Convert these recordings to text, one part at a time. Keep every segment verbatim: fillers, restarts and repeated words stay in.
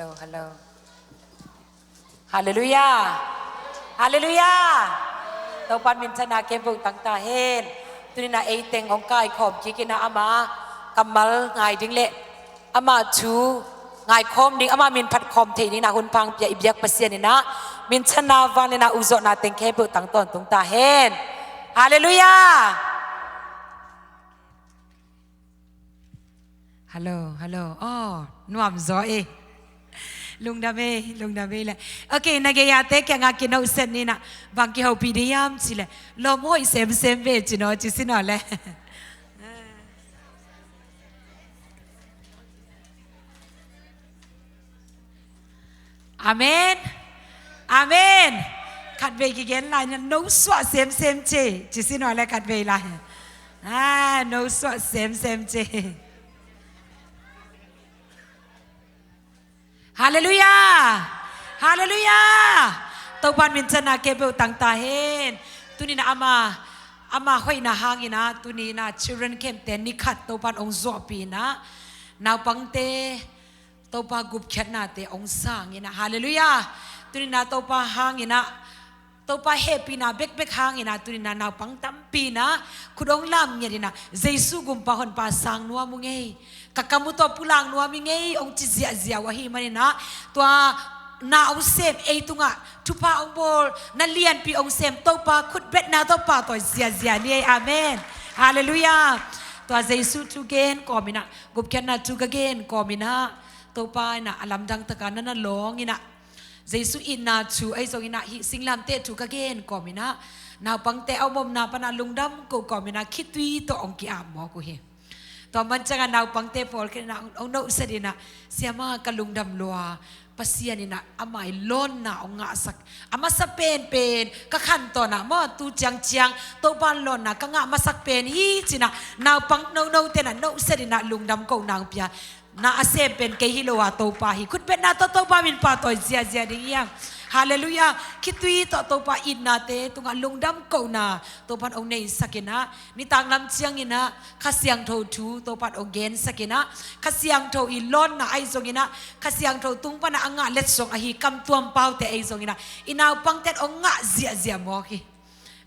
Hello, hello. Halleluiah. Halleluiah. Topa'n minthanna khempeuh tang ta hen. Tuni-in ah ei teng hong kaikhawm kik in ah ama kammal ngai ding le ama thu ngaikhawm ding, ama min phatkhawm thei dingin ah hun pha hong pia i biak Pasian in ah minthanna, vangliatna, ukzawhna teng khempeuh tang tawntung ta hen. Halleluiah. Hello, hello. Oh, nuam zaw e. Lungdam e, lungdam e le. Ok, na gei-ate kiangah kinohset ni in ah, bang kihopih ding hiam cih leh, lawm hoih semsem ve ci naw, ci si naw le. Amen. Amen. Khatvei kigen lai-in ah, no suah semsem ce, ci si naw le khatvei lai. Ah, no suah semsem ce. Halleluiah. Halleluiah. Topa'n minthanna khempeuh tang ta hen. Tuni-in ah ama, ama hoihna hangin ah, tuni-in ah children camp-te ni khat Topa'n hong zuahpih in ah, naupangte Topa gupkhiatnate hong sang in ah, halleluiah. Tuni-in ah Topa hangin ah, Topa hehpihna bekbek hangin ah, tuni-in ah naupang tampi in ah khut hong lam ngiat in ah, Jesu gumpa honpa sang nuam ung ei, ka kam uh tawh pulak nuam ing ei, hong ci ziahziah uh ahih manin ah, tua na hong sem, ei tungah thupha hong bawl, na lianpi hong sem Topa khutbetna tawh pahtawi ziahziah ni ei. Amen. Halleluiah. Tua Jesu thu gen kawm in ah, gupkhiatna thu ka gen kawm in ah, Topa in ah a lamdang takin na na lawng in ah, Jesu itna thu ahi zongin ah, hih singlamteh thu ka gen kawm in ah, naupangte a om omna pan ah lungdam ko kawm in ah, khitui tawh hong ki-ap mawk uh hi. Tua man ciangah naupangte pawlkhat in ah hong, hong nohset in ah, Siama, ka lungdam lua, Pasian in ah ama lawnna hong ngahsak a masa penpen ka khantawn ah maw, tu ciangciang Topa lawnna ka ngah masak pen hi, ci-in ah naupang nonote in ah nohset in ah lungdam kohna hong pia. Na a sem pen kei hi lo a, Topa hi. Khutbetna tawh Topa min pahtawi ziahziah ding hi hang. Halleluiah. Khitui tawh Topa itnate tungah lungdam kohna Topa'n hong neisak in ah, nitak lam ciangin ah Kha Siangtho thu Topa'n hong gensak in ah, Kha Siangtho i lawnna ahi zongin ah, Kha Siangtho tung pan ah a ngah letsong ahi kamtuam paute ahi zongin ah, i naupangte'n hong ngah ziahziah mawk hi.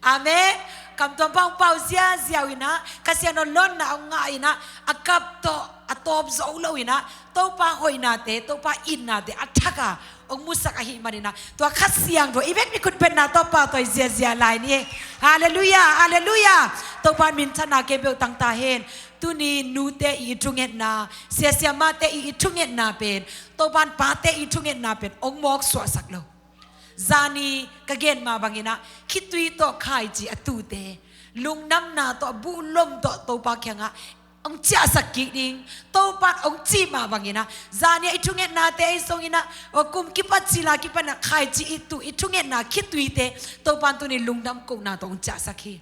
Amen. Kamtuam pau pau ziahziah uh in ah, Kha Siangtho lawnna hong ngah in ah, a kap tawh a tawp zo lo in ah, Topa hoihnate, Topa itnate a thak a hong musak ahih manin ah, tua Kha Siangtho i vekpi khutbetna tawh pahtawi ziahziah lai ni. Halleluiah, halleluiah. Topa'n minthanna khempeuh tang ta hen. Tuni nute i thungetna, sia siamate i thungetna pen Topa'n pate i thungetna pen hong mawk suahsak lo. Zani ka gen mah bangin ah, khitui tawh khaici a tute, lungdamna tawh, buhlom tawh Topa kiangah hong ciahsak kik ding Topa'n hong cih mah bangin ah, zani a i thungetnate ahi zongin ah, aw, kum kipat cil a kipan ah khaici i tuh, i thungetna khituite Topa'n tuni lungdam kohna tawh hong ciahsak hi.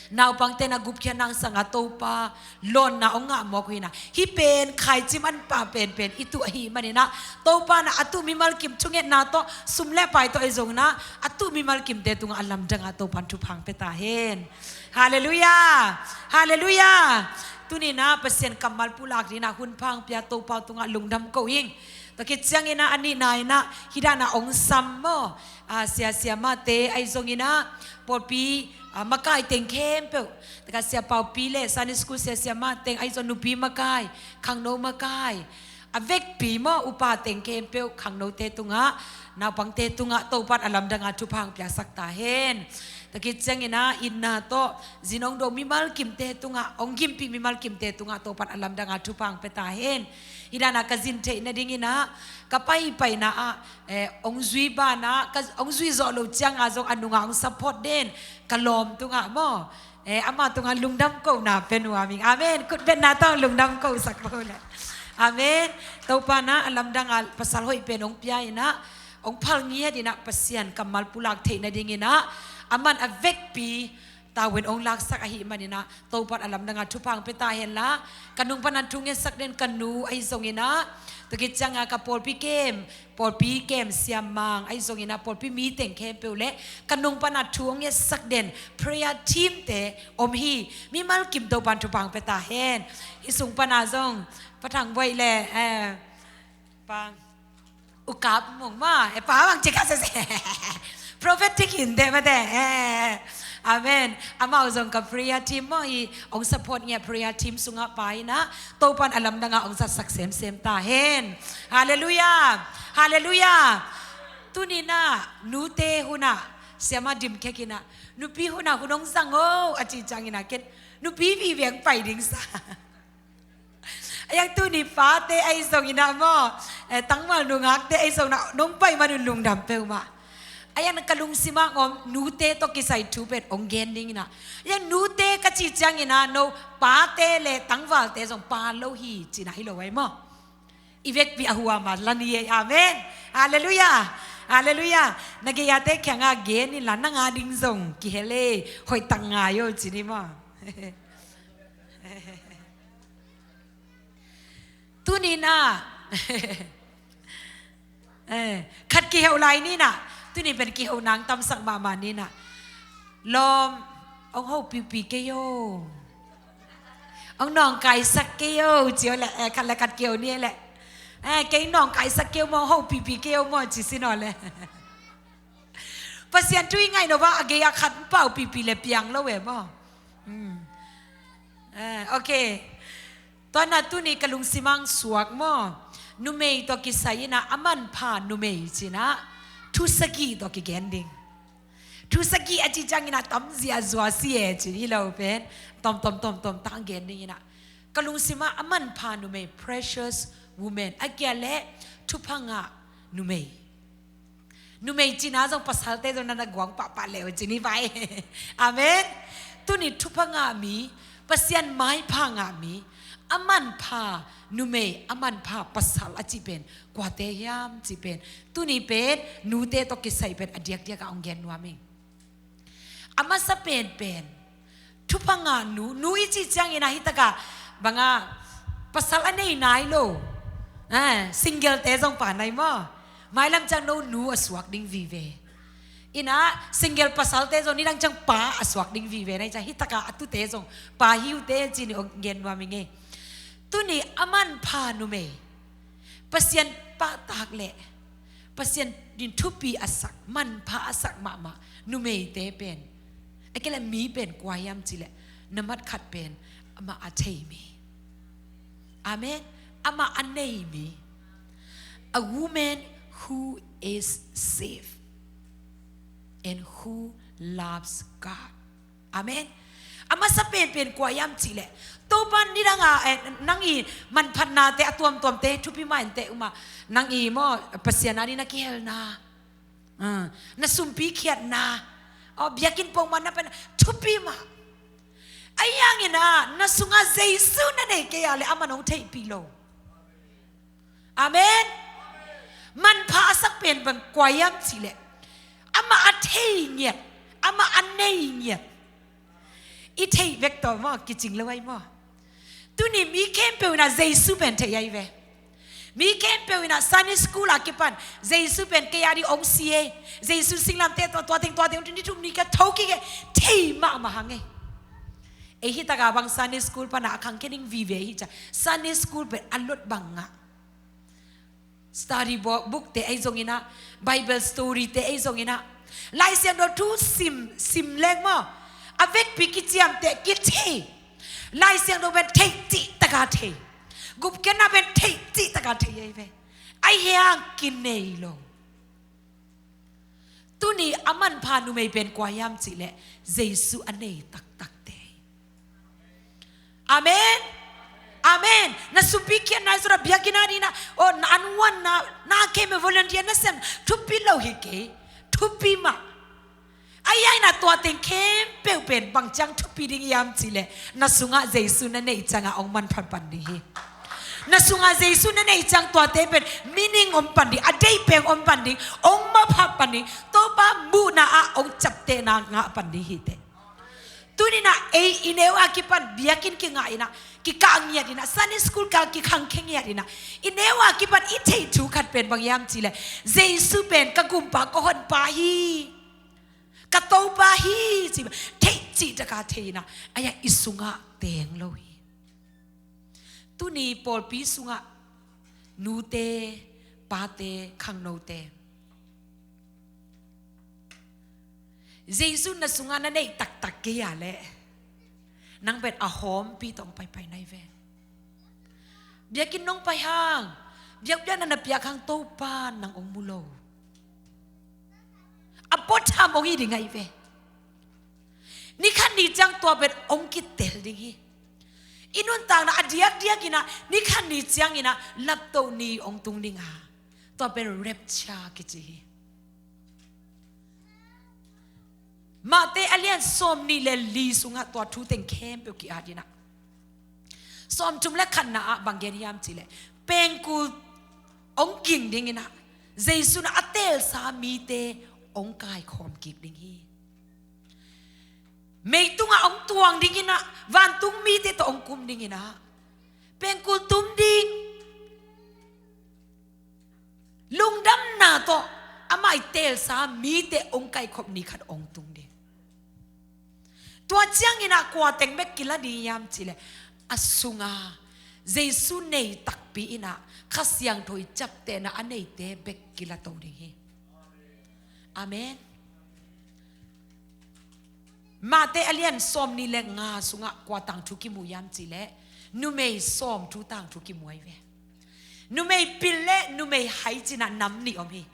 Naupangte na gupkhiatna hang sangin Topa lawnna hong ngah mawk uh hi in ah, hih pen khaici manpha penpen i tuh ahih manin ah, Topa'n ah a tuh mimal kim thungetna tawh, sum le pai tawh ahi zongin ah, a tuh mimal kimte tungah a lamdang ah Topa'n thupha hong pia ta hen. Halleluiah. Halleluiah. Tuni in ah Pasian kammal pulak dingin ah hun pha hong pia Topa tungah lungdam ko ing. Tua khit ciangin ah a nihna in ah, hih dan ah hong sam maw, a, sia siamate ahi zongin ah, pawlpi, a, makai teng khempeuh, taka sia paupi le Sunday school sia siama teng ahi zong, nupi makai, khangno makai, a vekpi maw, upa teng khempeuh, khangnote tungah, naupangte tungah Topa'n a lamdang ah thupha hong piasak ta hen. Tua khit ciangin ah itna tawh zin hong do mimal kimte tungah, hong gimpih mimal kimte tungah Topa'n a lamdang ah thupha hong pia ta hen. Hih dan ah ka zin theih nadingin ah, ka paipaina ah, eh, hong zui banah, ka hong zui zawh loh ciangah zong a nungah hong support den ka lawm tungah maw, eh, amah tungah lungdam kohna pia nuam ing. Amen. Khutbetna tawh lungdam kohsak bo le. Amen. Topa'n ah a lamdang ah pasal hoih pen hong pia in ah, hong phal ngiat in ah, Pasian kammal pulak theih nadingin ah, aman a vekpi tavuan hong laksak ahih manin ah, Topa'n a lamdang ah thupha hong pia ta hen la, ka nung pan ah thu ngetsak den ka nu ahi zongin ah, tua khit ciangah ka pawlpi kem, pawlpi kem siamang ahi zongin ah, pawlpi mi teng khempeuh le ka nung pan ah thu hong ngetsak den prayer team-te om hi. Mimal kim Topa'n thupha hong pia ta hen. Hih sung pan ah zong Pa Thang Boih le, eh, Pa Ukap mung ma, e pa bang cik a sese. Prophetic in te mate. Eh, amen. Amau zong ka prayer team maw, i ong support ngiat prayer team sungah pa inah, Topan a lamdangah ong zatsak semsem ta hen. Halleluiah. Halleluiah. Tuni inah nute hunah siama dim kek inah, nupi hunah hun ong zang o a ci ciang inah ken nupi vive ong pai ding sa. Ayang tuni pate ahi zong inah maw, eh, tangval nungakte ahi zong inah nong pai man un lungdam peuhmah. Ayang na ka lungsim ah ong om nute tawh kisai thu pen ong gen ding inah. Ayang nute ka ci ciang inah no pate le tangvalte zong pa lo hi ci inah hi lo ai maw. I vekpi a huam a lan hi ei. Amen. Halleluiah. Halleluiah. Na gei ate kiangah gen inla nang a ding zong kihel ei. Hoih tak ngai o ci ni maw. Tuni inah eh, khat kiheuh lai ni inah. Tuni pen kiheuh nang tamsak mahmah ni inah. Lawm, ong hopihpih kei o. Ong nawngkaisak kei o ci o leh, eh, khat le khat kiheuh ni leh. Eh, kei nawngkaisak kei o maw, hopihpih kei o maw ci sin o leh. Pasian thu i ngaih nop ah a gei a khat paupihpih le piang lo e maw. Hmm. Eh, okay. Tua inah tuni ka lungsim ah ong suak maw, numei tawh kisai inah a manpha numei ci inah thu sagih tawh kigen ding. Thu sagih a ci ciang inah tamzia zua si e ci hi lo pen, tom tom tom tom tang gen ding inah. Ka lungsim ah a manpha numei, precious woman, a kia le thupha ngah numei. Numei ci inah zong pasalte zong na na guang pahpah le o ci ni vai. Amen. Tuni thupha ngah mi, Pasian maipha ngah mi, a manpha numei, a manpha pasal a cih pen kuate hiam cih pen, tuni pen nute tawh kisai pen a diakdiak ah ong gen nuam ing. A masa penpen thupha ngah nu, nu i cih ciang inah hi takah bangah pasal a nei nai lo, eh, single te zong pa nai maw. Mailam ciang no nu a suak ding vive. Inah single pasalte zong nidang ciang pa a suak ding vive nai ciang hi takah a tute zong pa hi uh teh ci-in ong gen nuam ing ei. Tuni a manpha numei, Pasian pahtak leh Pasian in thupi a sak, manpha a sak mahmah numeite pen, a kia le mi pen kua hiam cih leh, na mat khat pen amah a thei mi. Amen. Amah a nei mi. A woman who is safe and who loves God. Amen. A masa penpen kua hiam cih leh, Topa nidang a, eh, nang i manphatnate a tuamtuamte thupi mah inteh, um ah, nang i maw, Pasian a ding na kihelna, ah, na sumpi khiatna, aw, biakinn pongmanna pen thupi mah. Ahi hangin ah na sungah Jesu na nei kei a leh amah nong theihpih lo. Amen. Manpha a sak pen bang kua hiam cih leh, amah a thei ngiat, amah a nei ngiat. I theih bek tawh maw kicing lo ahi maw. Tuni mi khempeuh in ah Jesu pen thei ahi ve. Mi khempeuh in ah Sunday school a kipan Jesu pen kei a ding hong si e, Jesu singlamteh tawh tua teng tua teng ni thum ni ka tho kik e, thei mahmah hang e. Ei hi takah bang Sunday school pan ah a khangkhia ding vive hi ciang, Sunday school pen a lot bang ngah. Study book, book te ahi zongin ah, Bible story te ahi zongin ah, Lai Siangtho thu sim, sim leng maw, a vekpi kiciamteh kithei. Lai Siangtho pen theih cih taka thei. Gupkhiatna pen theih cih taka thei ahi ve. Ahi hang kinei lo. Tuni a manpha numei pen kua hiam cih leh Jesu a nei taktakte. Amen. Amen. Na sumpi khiatna i sura biakinn a ding na, o, na an wan na, na kei me volunteer na sem, thupi lo hi kei. Thupi mah. Ahi hangin ah tua teng khempeuh pen bang ciang thupi ding hiam cih leh, na sungah Jesu na neih ciangah hong manpha pan ding hi. Na sungah Jesu na neih ciang tuate pen meaning om pan ding, a deih pen om pan ding, hong mapha pan ding, Topa muhna ah hong ciaptehna ngah pan ding hi teh. Tuni in ah ei i neu a kipan biakinn kingah in ah, kikah ngiat in ah, Sunday school ka kikhangkhia ngiat in ah, i neu a kipan i theih thu khat pen bang hiam cih leh, Jesu pen ka gumpa, ka honpa hi. Ka Topa hi cih theih cih taka thei in ah, ahi hang i sungah teng lo hi. Tuni pawlpi sungah nute, pate, khangnote, Jesu na sungah na neih taktak kei a leh nang pen a hawmpi tawh hong paipai nai ve. Biakinn nong pai hang, biakpiakna na piak hang Topa nang hong mu lo. A puatham hong hi ding ahi ve. Ni khat ni ciang tua pen hong kitel ding hi. I nuntakna a diakdiak inah ni khat ni ciang inah laptoh ni hong tung ding a, tua pen rapture kici hi. Mate a lian sawm nih le li sungah tua thu teng khempeuh ki-at inah, sawm thum le khatna ah bang gen hiam cihleh, pengkul hong ging ding inah Jesu na a telsa mite hong kaikhawm kik ding hi. Meitungah hong tuang ding inah, vantung mite tawh hong kum ding inah, pengkul tum ding, lungdamna tawh amah i telsa mite hong kaikhop ni khat hong tung ding. Tua ciang inah kua teng bek kila ding hiam cihleh, a sunga Jesu nei takpi inah Kha Siangtho i ciaptehna a neite bek kila to ding hi. Amen. Mate a lian sawm nih le nga sungah kua tangthu kimu hiam cihleh, numei sawm thu tangthu kimu ahi ve. Numei pil le numei hai cinah nam nih om hi.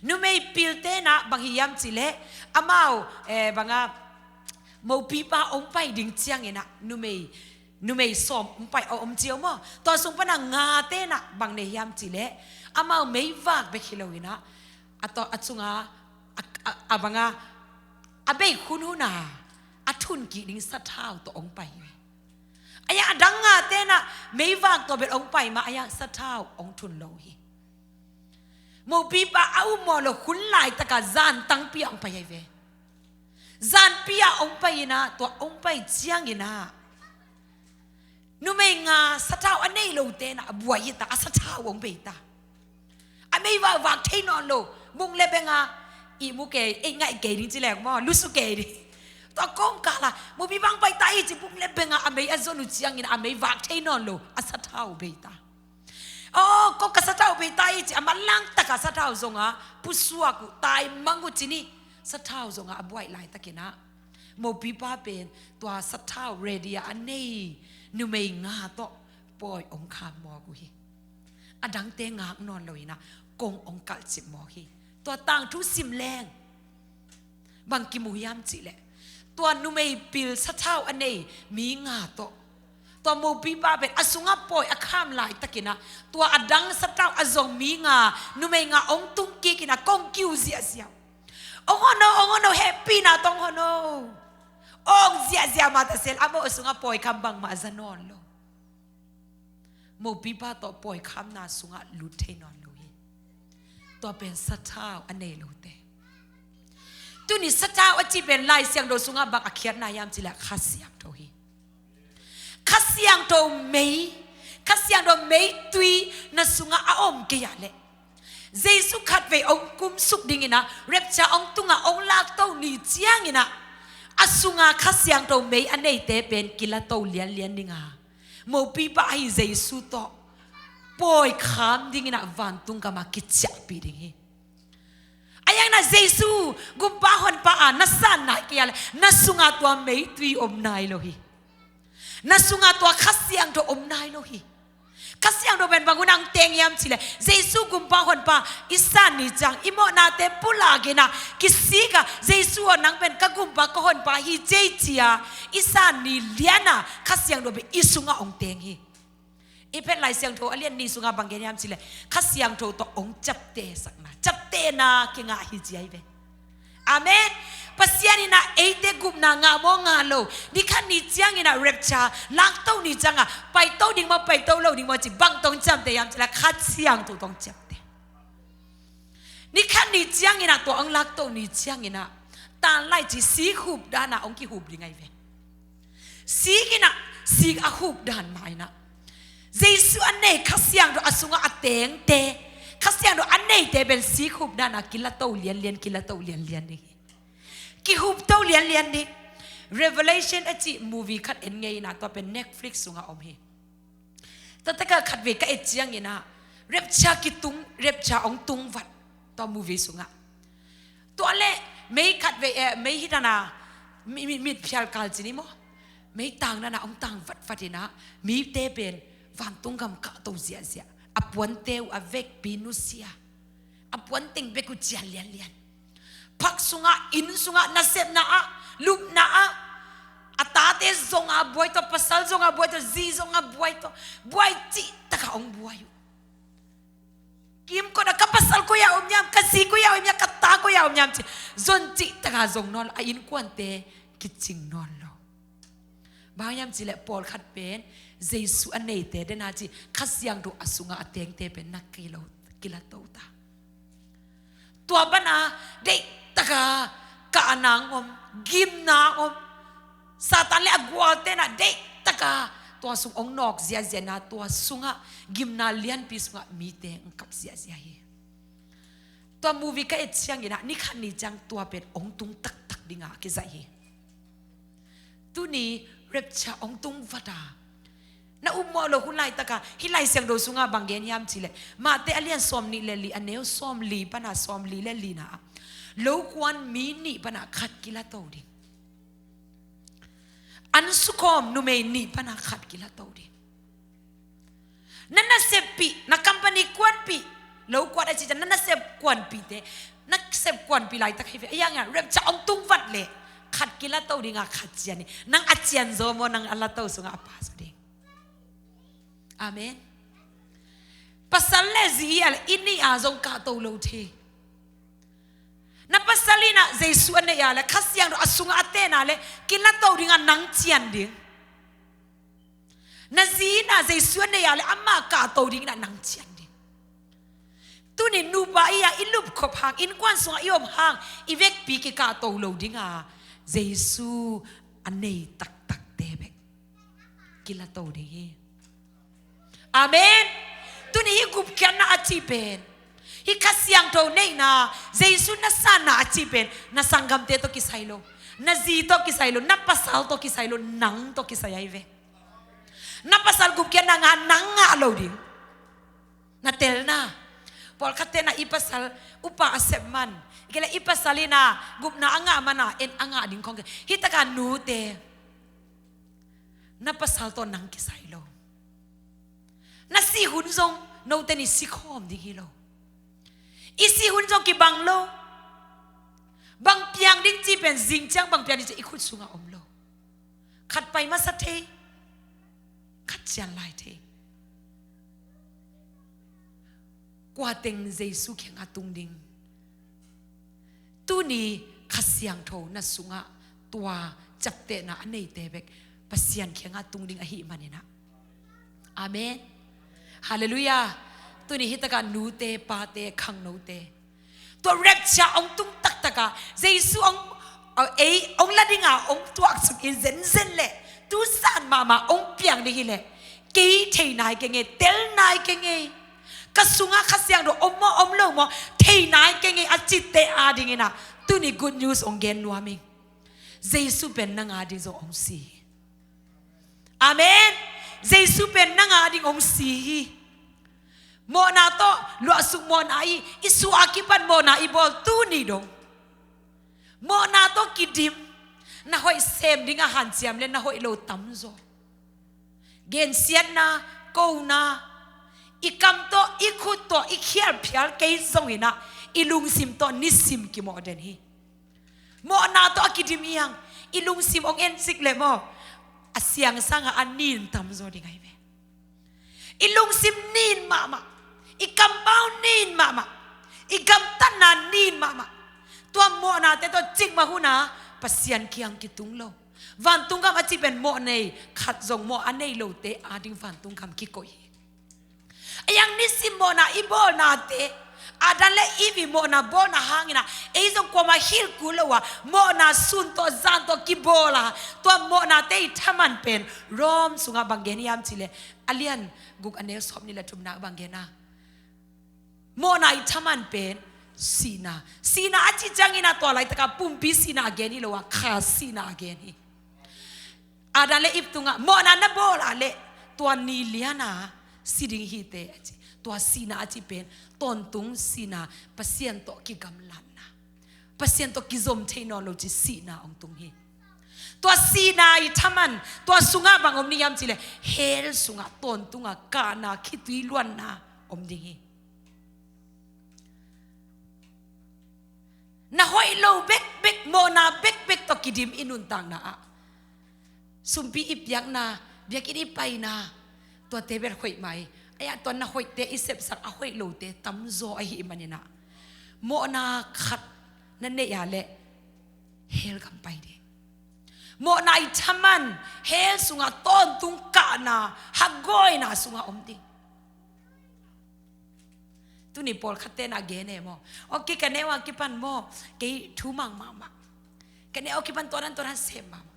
Numei pilte inah bang hi hiam cihleh, amau, eh, banga mopipa hong pai ding ciang inah numei, numei sawm hong pai a om cio maw. Tua sung pana ngate inah bang nei hiam cihleh, amau meivak bek hi lo inah, a, a cunga a, a, a banga a beik hunhun a a thun kik ding sathau tawh hong pai hi. A yang a dang ngate inah meivak tawh bel hong pai mah, a yang sathau hong thun lo hi. Mopipa a um mawh lo hun laitaka zan tangpi ah hong pai ahi ve. Zanpi ah hong pai inah, tua hong pai ciang inah numei nga sathau a nei lote inah a buai hi ta, a sathau hong bei ta. A meivak vak thei nawn lo, bung le benga i mu kei, ei ngaih kei ding ci leng maw, lusu kei ding. Tua kawngkala mopipa hong pai ta hi ci, bung le benga a mei a zon uh ciang inah a meivak thei nawn lo, a sathau bei ta. Aw, ko ka sathau bei ta hi ci, a manlang taka sathau zonga pusuak uh, taimang uh ci ni. Sathau zonga a buaih laitak inah mopipa pen tua sathau ready a a nei numei nga tawh pawi hong kham mawk uh hi. A dangte ngak nawn lo inah kong hong kalhcip mawk hi. Tua tangthu sim leng bang kimu hiam cihleh, tua numei pil sathau a nei mi nga tawh tua mopipa pen a sungah pawi a kham laitak inah, tua a dang sathau a zong mi nga, numei nga hong tung kik inah kong kiu ziahziah. Hong hon o, hong hon o, happy na tawh hong hon o. Hong ziahziah mah ta sel, a mawh a sungah pawi kham bangmah a za nawn lo. Mopipa tawh pawi khamna sungah lut thei nawn lo hi. Tua pen sathau a nei lote. Tuni sathau a cih pen Lai Siangtho sungah bang a khiatna hiam cihleh Kha Siangtho hi. Kha Siangtho mei, Kha Siangtho meitui na sungah a om kei a leh, Jesu khatvei hong kumsuk ding inah, rapture hong tungah hong lakto ni ciang inah, a sunga Kha Siangtho mei a neite pen kilato lianlian ding a, mopipa ahi Jesu tawh pawi kham ding inah vantung gamah kiciahpih ding hi. A yang inah Jesu gumpa honpa a na san nai kei a leh, na sunga tua meitui om nai lo hi. Na sunga tua Kha Siangtho om nai lo hi. Kha Siangtho pen bang hun ah hong teng hiam cihleh, Jesu gumpa honpa i san ni ciang i mawhnate pulak inah kisik a, Jesu aw, nang pen ka gumpa ka honpa hi ci ei ci a, i san ni lian a Kha Siangtho pen i sungah hong teng hi. I phet Lai Siangtho a lian nih sungah bang gen hiam cihleh, Kha Siangtho tawh hong ciaptehsakna, ciaptehna kingah hi ci ahi ve. Amen. Pasian inah eite gupna ngah maw, ngah lo? Ni khat ni ciang inah rapture, lakto ni ciangah paito ding maw, paito lo ding maw ci, bang tawh hong ciamteh hiam cihleh, Kha Siangtho tawh hong ciamteh. Ni khat ni ciang inah, tua hong lakto ni ciang inah, tan lai ci sik hup dan a hong kihup ding ahi ve. Sik inah, sik a hup dan mah inah, Jesu a nei Kha Siangtho a sungah a tengte, Kha Siangtho a neite pen sik hup dan a kilato lianlian, kilato lianlian ding hi. Kihupto lianlian ding. Revelation a cih movie khat en ngei inah, tua pen Netflix sungah om hi. Tua takah khatvei ka et ciang inah, Rapture kitung, rapture hong tung vat tua movie sungah. Tua leh mei khat vei, eh, mei hi dan a, mi, mi, mitphial kal ci ni maw. Mei tang dan a hong tang vatvat in a, mite pen vantung gam kahto ziahziah. A puante uh a vekpi nusia. A puan teng bek uh cian lianlian. Phak sungah, inn sungah, nasepna ah, lupna ah, a tate zong a buai tawh, pasal zong a buai tawh, zi zong a buai tawh, buai cihtak a hong buai uh. Kimkot a ka pasal koi-ah om hiam, ka zi koi-ah om hiam, ka ta koi-ah om hiam ci, zon cihtak a zong nawn lo, a innkuante kicing nawn lo. Bang hiam cih leh pawlkhat pen Jesu a neite den a ci, Kha Siangtho a sungah a tengte pen na kila, kila to ta. Tua bana deihtak a kahnang om, gimna om, Satan le a gualte na deihtak a tua sung hong nawk ziahziah na, tua sungah gimna lianpi sungah mite hong kap ziahziah hi. Tua movie ka et ciangin a, ni khat ni ciang tua pen hong tung taktak ding a kizaih hi. Tuni rapture hong tung vat a, na upmawh loh hun laitak a, hih Lai Siangtho sungah bang gen hiam cih leh, Mate a lian sawmnih le li, a neu sawmli pan a sawmli le li na ah, lokuan mi nih pan a khat kila to ding. An sukhawm numei nih pan a khat kila to ding. Na naseppih, na company kuanpih, lo kuat a cih ciang, na nasep kuanpihte, nasep kuanpih laitak hi ve. A hiang hiang, rapture hong tung vat leh khat kila to ding a, khat cian hi. Nang a cianzaw maw, nang a la to sungah a pa zaw ding. Amen. Pasal le zi hi a leh, i nih a zong kahto lo thei. Na pasal in a Jesu a neih a leh, Kha Siangtho a sungah a ten a leh, kila to ding a, nang cian ding. Na zi in a Jesu a neih a leh, amah kahto ding in a, nang cian ding. Tuni nupa i a, i lupkhop hang, innkuan sungah i om hang, i vekpi kikahto lo ding a, Jesu a nei taktakte bek kila to ding hi. Amen. Tuni hih gupkhiatna a cih pen, hih Kha Siangtho neihna, Jesu na sanna a cih pen, na sanggamte tawh kisai lo, na zi tawh kisai lo, na pasal tawh kisai lo, nang tawh kisai ahi ve. Na pasal gupkhiatna ngah, nang ngah lo ding. Na telna. Pawlkhatte na i pasal upa a sep man, i kei le i pasal in a gupna a ngah man a, en a ngah ding khong kei. Hih tak a nute, na pasal tawh nang kisai lo. Na sih hun zong note ni sikhawm ding hi lo. I sih hun zong kibang lo. Bang piang ding cih pen, zing ciang bang piang ding cih i khut sungah om lo. Khat pai masa thei, khat cian lai thei. Kua teng Jesu kiangah tung ding? Tuni Kha Siangtho na sungah tua ciaptehna a neite bek Pasian kiangah tung ding ahih manin ah. Amen. Halleluiah. Tuni hih tak a nute, pate, khangnote, tua rapture hong tung taktak a Jesu hong, uh, ei hong la ding a hong tuaksuk in zenzen leh, tu zan mahmah hong piang ding hi leh, kei thei nai keng ei, tel nai keng ei. Ka sungah Kha Siangtho om maw, om lo maw, thei nai keng ei a cihte ading in ah, tuni good news hong gen nuam ing. Jesu pen nang ading zong hong si hi. Amen. Jesu pen nang ading hong si hi. Mawhna tawh luahsuk mawhna hi. I suah a kipan mawhna i bawl tuni dong. Mawhna tawh kidim. Na hoih sem ding a hanciam leh na hoih lo tamzaw. Gensiatna, kona, i kam tawh, i khut tawh, i khialphial kei zong in ah, i lungsim tawh nisim kimawh den hi. Mawhna tawh a kidim hi hang, i lungsim hong en sik leh maw, a siang sangah a nin tamzaw ding ahi ve. I lungsim nin mahmah, i kampau nin mahmah, i gamtatna nin mahmah. Tua mawhnate tawh cikmah hun a Pasian kiang kitung lo. Vantung gam a cih pen mawh nei khat zong mawh a nei lote ading vantung gam kikoih hi. A hiang nisim mawhna i bawlnate, Adam le Eve i mawhna bawlna hang in ah, ei zong kuamah hilh kul lo a, mawhna sun tawh zan tawh kibawl a, tua mawhnate i thaman pen Rom sungah bang gen hiam cih leh, a lian guk a neu sawmnih le thumna bang gen a, mawhna i thaman pen sihna. Sihna a cih ciangin ah tua laitak a pumpi sihna a gen hi lo a, kha sihna a gen hi. Adam le Eve tungah mawhna na bawl a leh tua ni lian a si ding hi te a ci. Tua sihna a cih pen tawntung sihna, Pasian tawh kigamlatna, Pasian tawh kizom thei nawn lo cih sihna hong tung hi. Tua sihna i thaman, tua sungah bang om ding hiam cih leh hell sungah tawntungah kahna, khitui luanna om ding hi. Na hoih lo bekbek, mawhna bekbek tawh kidim i nuntakna ah, sumpi i piakna, biakinn i paina, tuate bel hoih mah hi. Ahi a, tua na hoihte i sepsak, a hoih lote tamzaw ahih manin ah, mawhna khat na neih a leh hell gam pai ding. Mawhna i thaman, hell sungah tawntung kahna, hagawina sungah om ding. Tuni pawlkhatte na gen e maw? Aw, kei ka neu a kipan maw, kei thumang mahmah. Ka neu a kipan tuanan tuanan sem mahmah.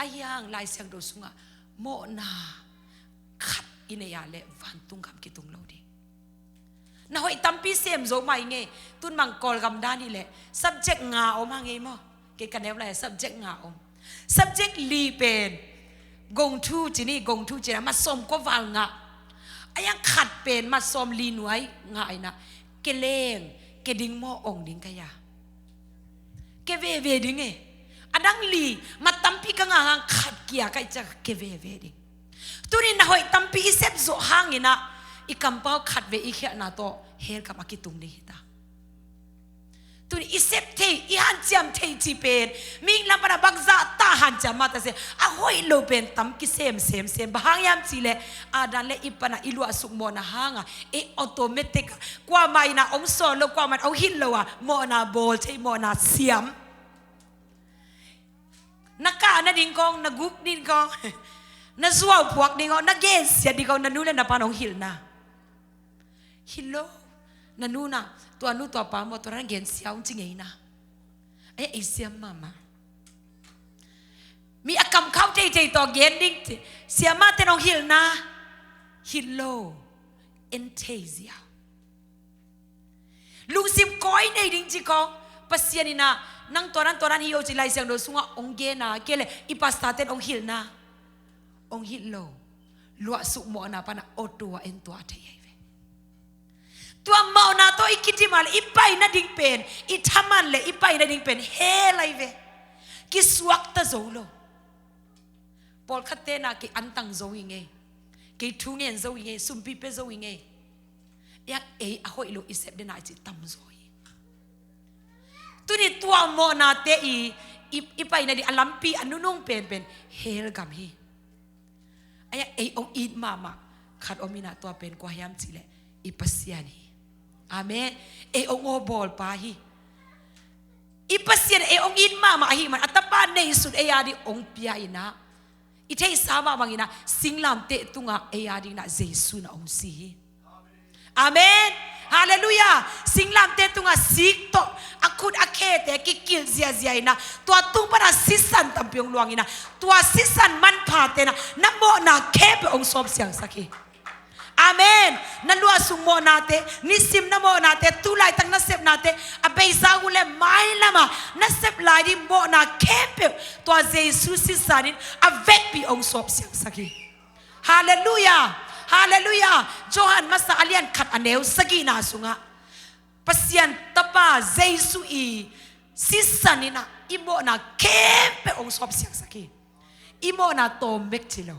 Ahi hang Lai Siangtho sungah mawhna khat i neih a leh vantung gam kitung lo ding. Na hoih tampi sem zo mah i ngei. Tun bang Kawlgam dan hi leh subject nga om hang ei maw? Kei ka neu lai subject nga om. Subject li pen gong thu ci ni, gong thu ci na, mat sawm kua val ngah. Ahi hang khat pen mat sawm li nuai ngah in ah, ke leng, ke ding maw, ong ding ka hi a, ke veve ding e. A dang li, mat tampi ka ngah hang khat kia ka hih ciang ke veve ding. Tuni na hoih tampi i sep zawh hangin ah, i kampau khatvei i khialhna tawh hell gam a kitung ding hi ta. Tuni i sep thei, i hanciam thei cih pen, mihing lam pan a bangzah ta hanciam mah ta se, a hoih lo pen tam kisem sem sem. Bang hang hiam cih leh, Adam leh Eve pan a i luahsuk mawhna hang a, ei automatic a, kuamah in ah hong sawl lo, kuamah in hong hilh lo a, mawhna bawl thei, mawhna siam. Na kah nading khawng, na guk ding khawng, na zuau phuak ding khawng, na gensiat ding khawng, na nu leh na pa'n hong hilhna. Hilh lo. Na nu na, tua nu tua pa maw, tua na gensia ung ci ngei na. Ei, ei siam mahmah. Mi a kam khauh teitei tawh gen ding ci, siamahte in hong hilhna. Hilh lo. En thei ziau. Lungsim kawi nei ding ci khawng, Pasian in ah, nang tua nan tua nan hi o ci Lai Siangtho sungah hong gen a, kei leh i pastor-te in hong hilhna. Hong hilh lo. Luahsuk mawhna pan a auto a en tua thei ahi ve. Tua mawhna tawh i kidim a leh i pai nading pen, i thaman leh i pai nading pen hell ahi ve. Kisuakta zo lo. Pawlkhatte na kei antang zo hi ngei, kei thu ngen zo hi ngei, sumpi pia zo hi ngei. Ei a, ei a hoih lo i sep den a i cih tamzaw hi. Tuni tua mawhnate i, i, i pai nading a lampi a nunung penpen hell gam hi. Ei a, ei hong it mahmah khat om in ah, tua pen kua hiam cih leh i Pasian hi. Amen. Ei hong awbawlpa hi. I Pasian ei hong it mahmah ahih man a tapa neihsun ei a ding hong pia in ah, i theihsa mah bangin ah singlamteh tungah ei a dingin ah Jesu in ah hong si hi. Amen. Halleluiah. Singlamteh tungah sik tawh a khut a khete kikilh ziahziah in ah, tua tung pan a sisan tampi hong luang in ah, tua sisan manphate in ah na mawhna khempeuh hong sawpsiangsak hi. Amen. Na luahsuk mawhnate, nisim na mawhnate, tu laitak na sepnate, a beisa hun leh mailam a na sep lai ding mawhna khempeuh tua Jesu sisan in a vekpi hong sawpsiangsak hi. Halleluiah. Halleluiah. Johan Masa a lian khat a neu sagihna sungah Pasian Tapa Jesu i sisan in ah i mawhna khempeuh hong sawpsiangsak hi. I mawhna tawm bek ci lo.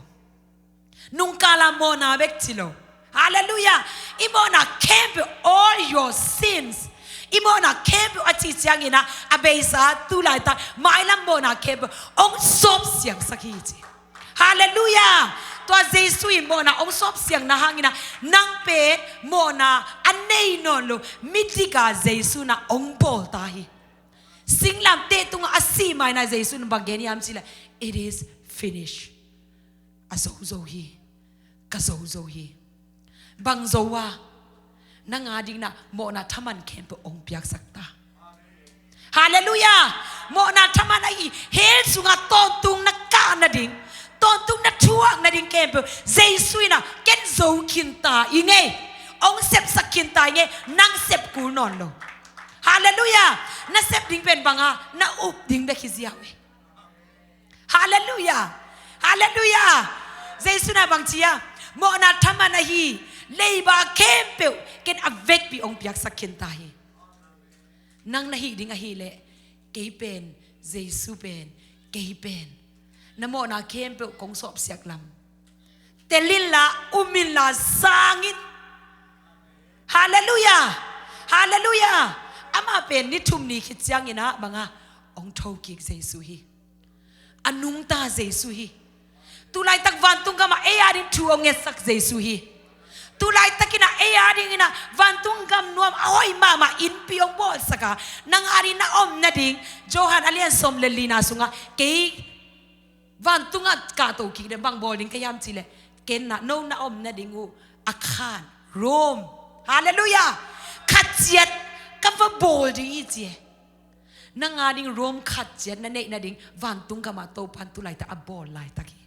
Nungkala mawhna bek ci lo. Halleluiah. I mawhna khempeuh, all your sins, i mawhna khempeuh a cih ciangin ah, a beisa, tu laitak, mailam mawhna khempeuh hong sawpsiangsak hi ci. Halleluiah. Tua Jesu i mawhna hong sawpsiangna hangin ah, nang pen mawhna a nei nawn lo midik a Jesu in ah hong bawl ta hi. Singlamteh tungah a sih ma in ah Jesu in bang gen hiam cih leh, "It is finished." A zo zo hi. Ka zo zo hi. Bang zo a, nang a dingin ah mawhna thaman khempeuh hong piaksak ta. Halleluiah. Mawhna thaman ahi, hell sungah tawntung na kah nading, tawntung na thuak nading khempeuh Jesu in ah, "Ken zo khin ta ing ei, hong sepsak khin ta ing ei, nang sep kul nawn lo." Halleluiah. Na sep ding pen bang a, na up ding bek hi ziau ei. Halleluiah. Halleluiah. Jesu in ah bang ci a, "Mawhna thaman ahi, Leiba khempeuh ken a vekpi hong piaksak khin ta hi. Nang na hih ding ahih leh, kei pen, Jesu pen, kei pen. Na mawhna khempeuh kong sawpsiak lam. Tel inla, um inla, sang in. Halleluiah. Halleluiah. Amah pen ni thum ni khit ciangin ah bang a, hong thokik Jesu hi. A nungta Jesu hi. Tulaitak vantung gamah ei ading thu hong ngetsak Jesu hi. Tulaitakin ah ei adingin ah vantung gam nuam a hoih mahmah innpi hong bawlsak a, nang ading na om nading, Johan a lian sawm le lina sungah, kei vantungah kahto kik den, bang bawl ding ka hiam cih leh, ken ah no na om nading uh a khan Rome, halleluiah, khat ciat ka va bawl ding hi ci e. Nang ading Rome khat ciat na neih nading vantung gamah Topan tulaitak a bawl laitak hi.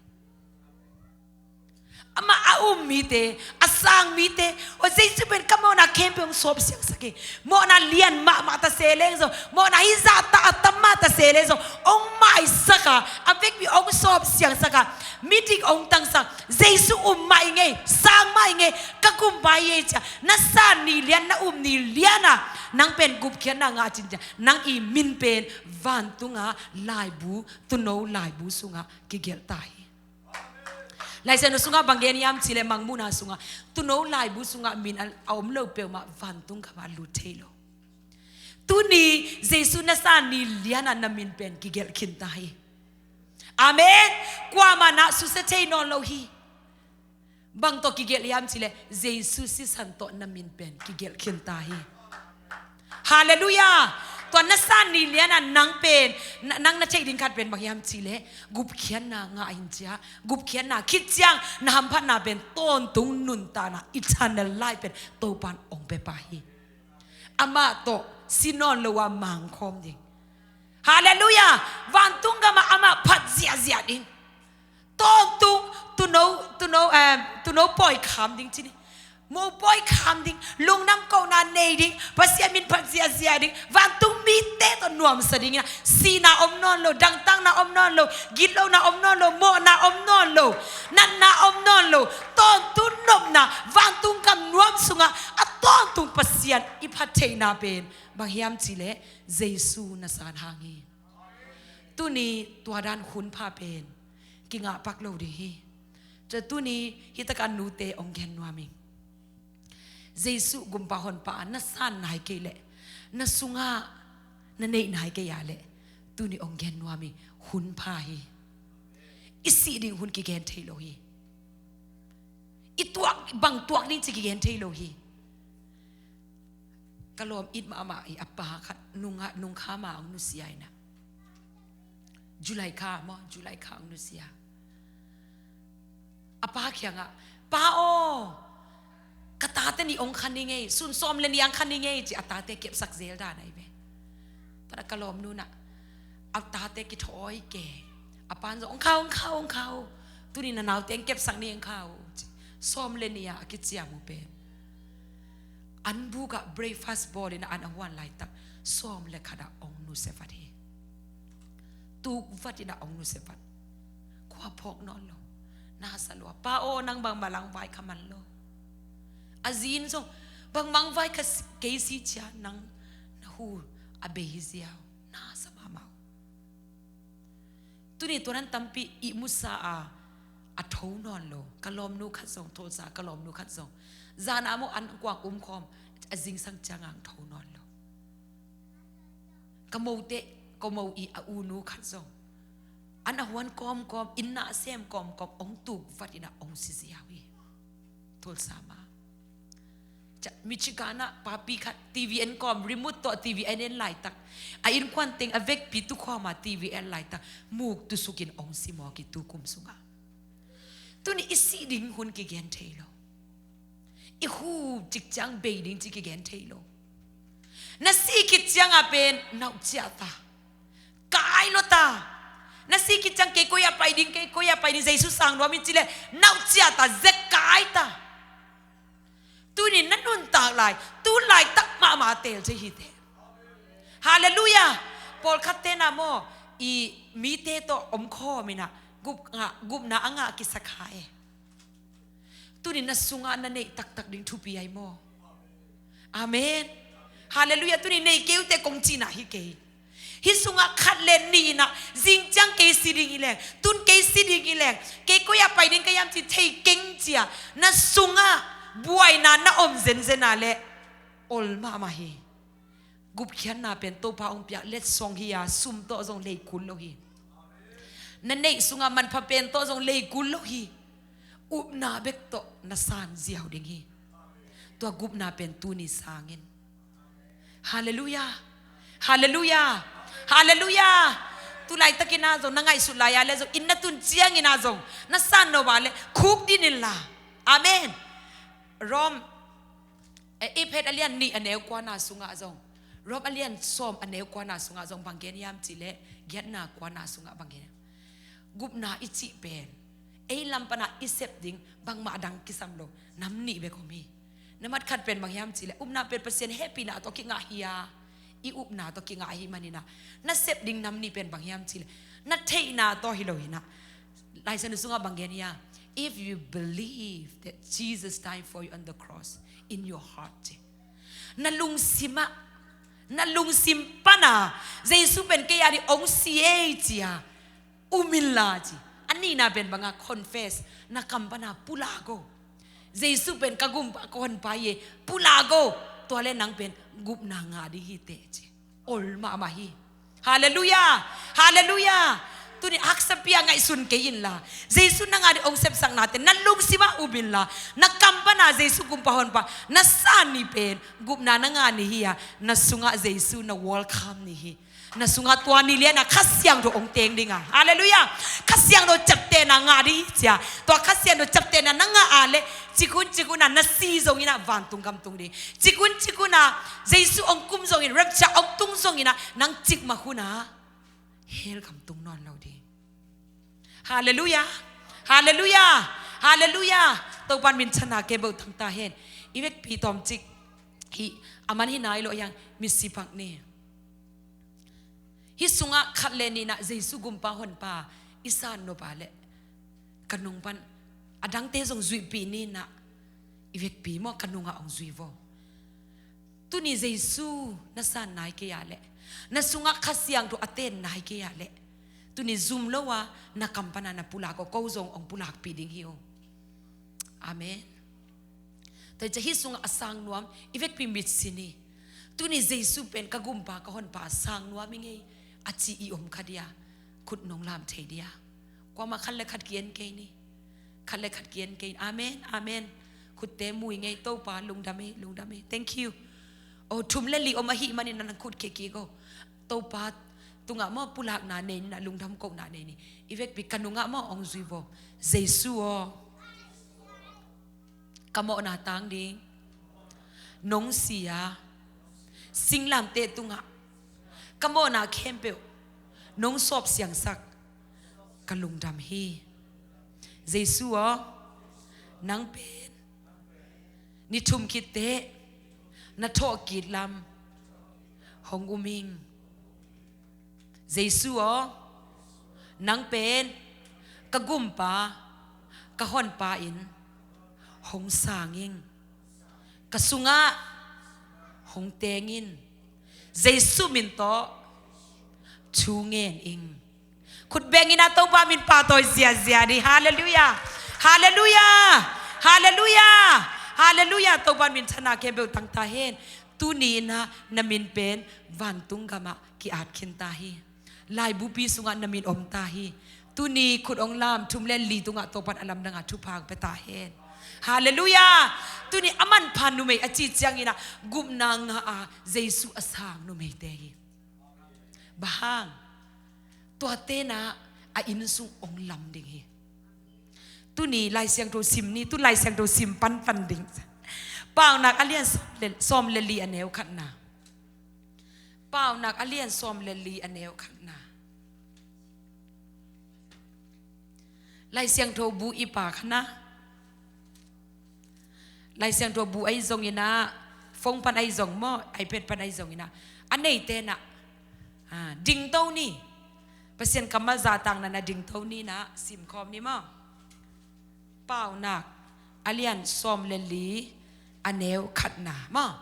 Amah a um mite, a sang mite, aw Jesu pen ka mawhna khempeuh hong sawpsiangsak hi. Mawhna lian mahmah ta se leng zong, mawhna hizah ta a tam mah ta se leng zong, hong maisak a, a vekpi hong sawpsiangsak a, midik hong tangsak, Jesu um mah ing ei, sang mah ing ei, ka kumpa hi ei ci a, na san ni lian, na um ni lian a, nang pen gupkhiatna ngah cin ci a, nang i min pen vantunga laibu, tuuno laibu sungah kigelh ta hi. Laisiangtho sungah bang gen hiam cih leh, Mangmuhna sungah tuuno laibu sungah min a, a om lo peuhmah vantung gamah lut thei lo. Tuni Jesu na san ni lian a na min pen kigelh khin ta hi. Amen. Kuamah na susia thei nawn lo hi. Bang tawh kigelh hiam cih leh, Jesu sisan tawh na min pen kigelh khin ta hi. Halleluiah. Tua na san ni lian a nang pen, na, nang na theih ding khat pen bang hiam cih leh, gupkhiatna ngah in ci a, gupkhiatna khit ciang na hamphatna pen tawntung nuntakna, eternal life pen Topan hong pia pah hi. Amah tawh si nawn lo a mangkhawm ding. Halleluiah. Vantung gamah amah phat ziahziah ding. Tawntung, tuuno, tuuno, em, tuuno pawi kham ding ci ni. Mo pawi kham ding, lungdam kohna nei ding, Pasian min phat ziahziah ding, vantung mite tawh nuamsa ding in ah, sihna om nawn lo, dangtakna om nawn lo, gitlohna om nawn lo, mawhna om nawn lo, natna om nawn lo, tawntung nopna, vantung gam nuam sungah a tawntung Pasian i phat theihna pen bang hiam cih leh, Jesu na san hang hi. Tuni tua dan hun pha pen kingah pak lo ding hi. Tua tuni hi takah nute hong gen nuam ing. Jesu gumpa honpa a na san nai kei leh, na sungah na neih nai kei a leh, tuni hong gen nuam ing, hun pha hi. I sih ding hun kigen thei lo hi. I tuak, bang tuak ding ci kigen thei lo hi. Ka lawm it mahmah hi, a pa khat nung, nung kha ma hong nusia in ah. July kha maw, July kha hong nusia. A pa kiangah, "Pa aw, ka tate nih hong kha ning ei, sun sawm le nih hong kha ning ei," ci a tate kepsak zel dan ahi ve. Tua ka lawmnu in ah, a tate kithawi ke. A pan zong, "Hong kha, hong kha, hong kha uh. Tuni na naute hong kepsak ning hong kha uh," ci. Sawm le nih a kiciam uh pen, an bukah breakfast bawl in ah an a huan laitak, sawm le khat ah hong nusia vat hi. Tuk vat in ah hong nusia vat. Khua phawk nawn lo. Na sa lua. "Pa aw, nang bangmah langvai kha man lo." A zi in zong, "Bangmah vai kha si, kei si cia nang na hu a bei hi ziau." Na sa mahmah uh. Tuni tua dan tampi ihmu sa a, a tho nawn lo. Ka lawmnu khat zong, Tulsa ka lawmnu khat zong, zan a maw an kuang um khawm, a zingsang ciang ang tho nawn lo. Ka mote, ka mo i a unu khat zong, an a huan kawmkawm, inn na a sem kawmkawm, hong tuk vat in ah hong si ziau hi. Tulsa mah. Ca, Michigan ah papi khat T V en kawm, remote tawh T V en en laitak, a innkuan teng a vekpi tu khawm a T V en laitak, muk tusukin hong si mawk hi tu kum sungah. Tuni i sih ding hun kigen thei lo. I hu cik ciang bei ding ci kigen thei lo. Na sih khit ciang a pen na uh ciah ta. Kai lo ta. Na sih khit ciang kei koi a pai ding, kei koi a pai ding, Jesu sang nuam in ci leh na uh ciah ta, zek kai ta. Tuni na nuntak lai, tu laitak mahmah teel ci hi te. Halleluiah. Pawlkhat te na maw, i mite tawh om khawm in ah, gup ngah, gupna a ngah kisa kha e. Tuni na sungah na neih taktak ding thupi ahi maw? Amen. Halleluiah. Tuni nei kei uh teh kong cihna hi kei. Hih sungah khat le nih in ah zing ciang kei si ding hi leng, tun kei si ding hi leng, kei koi ah pai ding ka hiam ci thei keng ci-a na sungah buaina na om zenzen a leh ol mahmah hi. Gupkhiatna pen Topa hong piak letsong hi-a sum tawh zong lei kul lo hi. Na neih sungah manpha pen tawh zong lei kul lo hi. Upna bek tawh na san ziau ding hi. Tua gupna pen tuni sang in. Halleluiah. Halleluiah. Halleluiah. Tu laitakin ah zong na ngaihsut lai-a le zong inn na tun ciangin ah zong na san nop a leh khukdin inla. Amen. Rom, eh, Efesa a lian nih a neu kuana sungah zong, Rom a lian sawm a neu kuana sungah zong bang gen hiam cih leh giatna kuana sungah bang gen hiam? Gupna i cih pen ei lam pana i sep ding bangmah dang kisam lo, nam nih bek om hi. Na mat khat pen bang hiam cih leh upna pen Pasian hehpihna tawh kingah hi-a, i upna tawh kingah ahih manin ah na sep ding nam nih pen bang hiam cih leh na theihna tawh hi lo hi-in ah, Lai Siangtho sungah bang gen hiam? If you believe that Jesus died for you on the cross in your heart, ci. Na lungsim ah, na lungsim pana Jesu pen kei a ding hong si ei ci-a um inla ci. A nihna pen banga confess, na kam pana pulak o. Jesu pen ka gumpa ka honpa hi ei, pulak o. Tua leh nang pen gupna ngah ding hi teh ci. Ol mahmah hi. Halleluiah. Halleluiah. Tuni haksa pia ngaihsun kei inla, Jesu nang a ding hong sepsaknate na lungsim ah um inla, na kam pana Jesu gumpa honpa na san ni pen gupna na ngah ni hi-a, na sungah Jesu na welcome ni hi. Na sungah tua ni lian ah Kha Siangtho hong teng ding a. Halleluiah. Kha Siangtho ciaptehna ngah ding hi ci-a. Tua Kha Siangtho ciaptehna na ngah a leh cik hun cik hun ah na si zongin ah vantung gam tung ding. Cik hun cik hun ah Jesu hong kum zongin, rapture hong tung zongin ah nang cikmah hun ah hell gam tung nawn lo ding. Halleluiah. Halleluiah. Halleluiah. Topan minthanna kei beuh tangta hen. I vekpi tawmcik hi, a man hi nai lo hiang, misi pak ni. Hih sungah khat le nih in ah Jesu gumpa honpa i san nop a leh ka nung pan a dangte zong zuihpih ni in ah, i vekpi maw, ka nungah hong zui vo. Tuni Jesu na san nai kei a leh, na sungah Kha Siangtho a ten nai kei a leh, tuni zum lo a na kam pana na pulak o, ko zong hong pulakpih ding hi o. Amen. Tua hi ciang hih sungah a sang nuam, i vekpi mitsi ni. Tuni Jesu pen ka gumpa ka honpa a sang nuam ing ei a ci i om kha dia, khut nong lam thei dia. Kuamah khat le khat ki-en kei ni. Khat le khat ki-en kei ni. Amen. Amen. Khutte mu ing ei. Topa lungdam ei, lungdam ei. Thank you. Oh, thum le li om ahih manin nang khut khek kik o. Topa tungah maw pulakna nei ni in ah, lungdam kohna nei ni. I vekpi ka nungah maw hong zui vo. Jesu aw, ka mawhna tang ding nong si a, singlamteh tungah ka mawhna khempeuh nong sawp siangsak, ka lungdam hi. Jesu aw, nang pen ni thum khit teh na thawhkik lam hong um ing. Jesu aw, nang pen ka gumpa, ka honpa in hong sang ing. Ka sungah hong teng in. Jesu min tawh thu ngen ing. Khut beng in ah Topa min pahtawi ziazia dih. Halleluiah. Halleluiah. Halleluiah. Halleluiah. Topa minthanna khempeuh tangta hen. Tuni in ah na min pen vantung gamah ki-at khinta hi. Laibupi sungah na min omta hi. Tuni khut hong lam thum le li tungah Topan a lamdangah thupha hong pia ta hen. Halleluiah. Tuni a manpha numei a cih ciangin ah gupna ngah a Jesu a sang numeite hi. Bang hang? Tuate in ah a inn sung hong lam ding hi. Tuni Lai Siangtho sim ni, tu Lai Siangtho sim panpan ding. Paunak a lian sawm le, sawm le li a neu khatna. Paunak a lian sawm le li a neu khatna. Lai Siangtho bu i pa khatna. Lai Siangtho bu ahi zongin ah, phone pan ahi zong maw, iPad pan ahi zongin ah, a neite in ah, ah, dingto ni. Pasian kammal zahtakna na dingto ni in ah, simkhawm ni maw. Paunak a lian sawm le li, a neu khatna maw.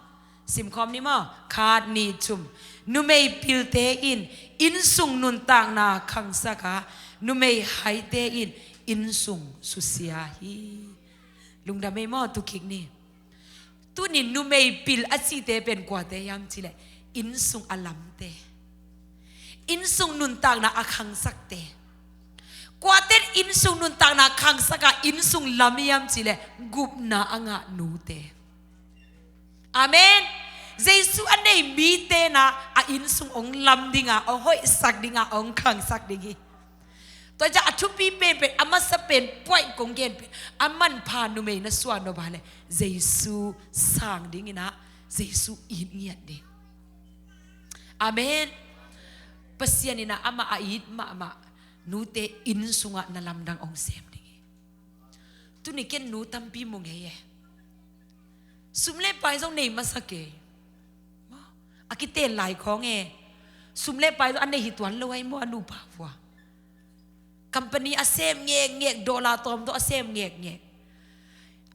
Simkhawm ni maw. Khat, nih, thum. Numei pilte in innsung nuntakna khangsak a, numei haite in innsung susia hi. Lungdam ei maw, tu kik ni. Tuni numei pil a cihte pen kuate hiam cihleh, innsung a lamte, innsung nuntakna a khangsakte. Kuate innsung nuntakna khangsak a, innsung lam hiam cihleh, gupna a ngah nute. Amen. Jesu a nei mite na a innsung hong lam ding a, hong hoihsak ding a, hong khangsak ding hi. Tua ciang a thupi penpen, a masa pen, puaih kong gen pen, a manpha numei na suah nop a leh, Jesu sang ding in a, Jesu it ngiat ding. Amen. Pasian in a, amah a it mahmah nute innsung ah na lamdang hong sem ding hi. Tuni ken nu tampi mu ngei e. Sum le pai zong nei masa kei. A kiten lai khawng e. Sum le pai zong a nei hi tuan lo ai maw, a nupa vua. Company a sem ngekngek, dollar tawmtawm a sem ngekngek.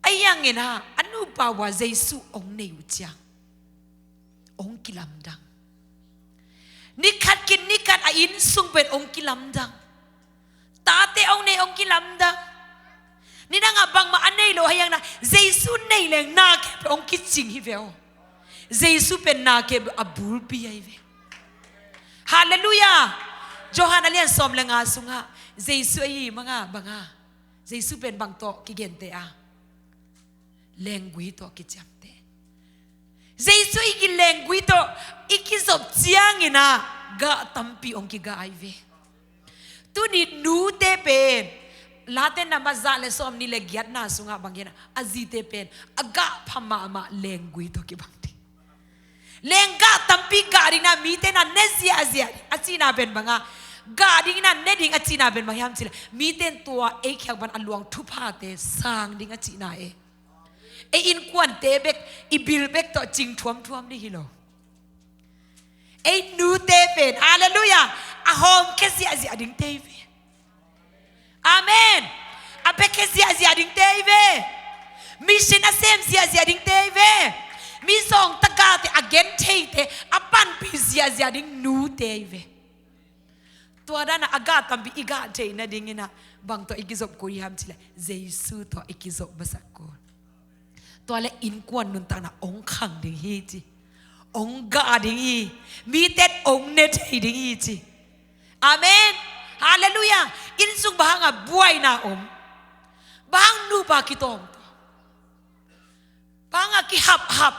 A hiang in a, a nupa vua Jesu hong nei uh ciang, hong kilamdang. Ni khat kin ni khat a innsung pen hong kilamdang. Tate hong nei hong kilamdang. Nidang a bangmah a nei lo a hiang na, Jesu nei leng na kep hong kicing hi ve aw. Jesu pen na kep a bulpi ahi ve. Halleluiah. Johan a lian sawm le nga sungah Jesu ahi manga banga, Jesu pen bang tawh kigente a, lenggui tawh kiciamte. Jesu i kilenggui tawh i kizop ciangin a, gah tampi hong kigah ahi ve. Tuni nute pen, Late na ma za le sawm ni le giatna sungah bang gen a, a zite pen a gah pha mahmah lenggui tawh kibang ding. Lenggah tampi gah ding na, mite na ne ziahziah ding a cihna pen banga, gah ding na, ne ding a cihna pen bang hiam cihleh, mite in tua ei khiak pan a luang thuphate sang ding a cihna e. Ei innkuante bek, i bil bek tawh cing thuamthuam ding hi lo. Ei nute pen, halleluiah, a hawmkhia ziahziah dingte hi ve. Amen. A biakhia ziahziah dingte hi ve. Mission a sem ziahziah dingte hi ve. Mizawng tagahte a gen theite a panpih ziahziah ding nute hi ve. Tua dana a gah tampi i gah theih nadingin a, bang tawh i kizop kul hiam cihleh, Jesu tawh i kizop masak kul. Tua le innkuan nuntakna hong khang ding hi ci. Hong gah ding hi. Mite in hong ne thei ding hi ci. Amen. Halleluiah. Innsung bang hanga buaina om? Bang hang nupa kitawngtawng? Bang hanga kihaphap?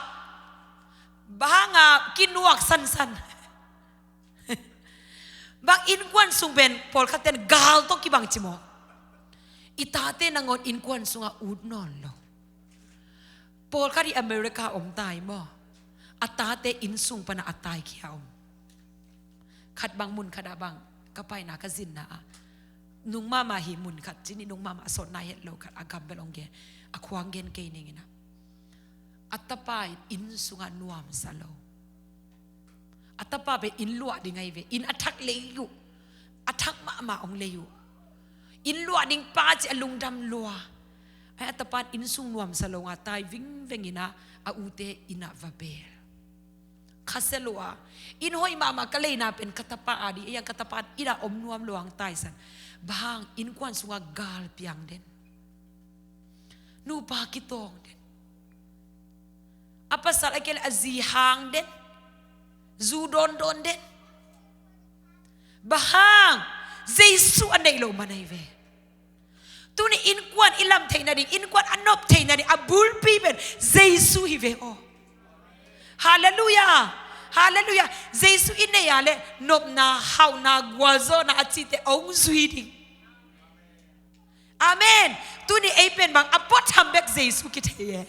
Bang hanga kinuak sansan? Bang innkuan sung pen pawlkhat ten gal tawh kibang ci maw? I tate nangawn innkuan sungah ut nawn lo. Pawlkhat hi America om tai maw? A tate innsung pana a taikhia om. Khat bang mun khat ah bang ka paina ka zinna ah, nung mahmah hi mun khat, cini nung mahmah a sawtna het lo khat, a gam bel hong gen, a khuang gen kei ning in a, a tapa in innsungah nuamsa lo. A tapa pen inn luah ding ahi ve, inn a thak lei uh, a thak mahmah hong lei uh. Inn luah ding pa ci a lungdam lua. Ai, a tapa in innsung nuamsa lo nga tai vingveng in a, a ute inn ah va bel. Khasia lua. Inn hoih mahmah ka leina pen ka tapa a ding, ei a ka tapa in inn ah om nuam lo hang taisan. Bang hang? Innkuan sungah gal piang den. Nupa kitawng den. A pasal a kei le a zi hang den. Zu dawndawn den. Bang hang? Jesu a neih loh man ahi ve. Tuni innkuan i lam theih nading, innkuan a nop theih nading a bulpi pen Jesu hi ve aw. Halleluiah. Halleluiah. Jesu i neih a le nopna, hauhna, gualzawhna a cihte hong zui ding. Amen. Tuni ei pen bang a puatham bek Jesu kithei e.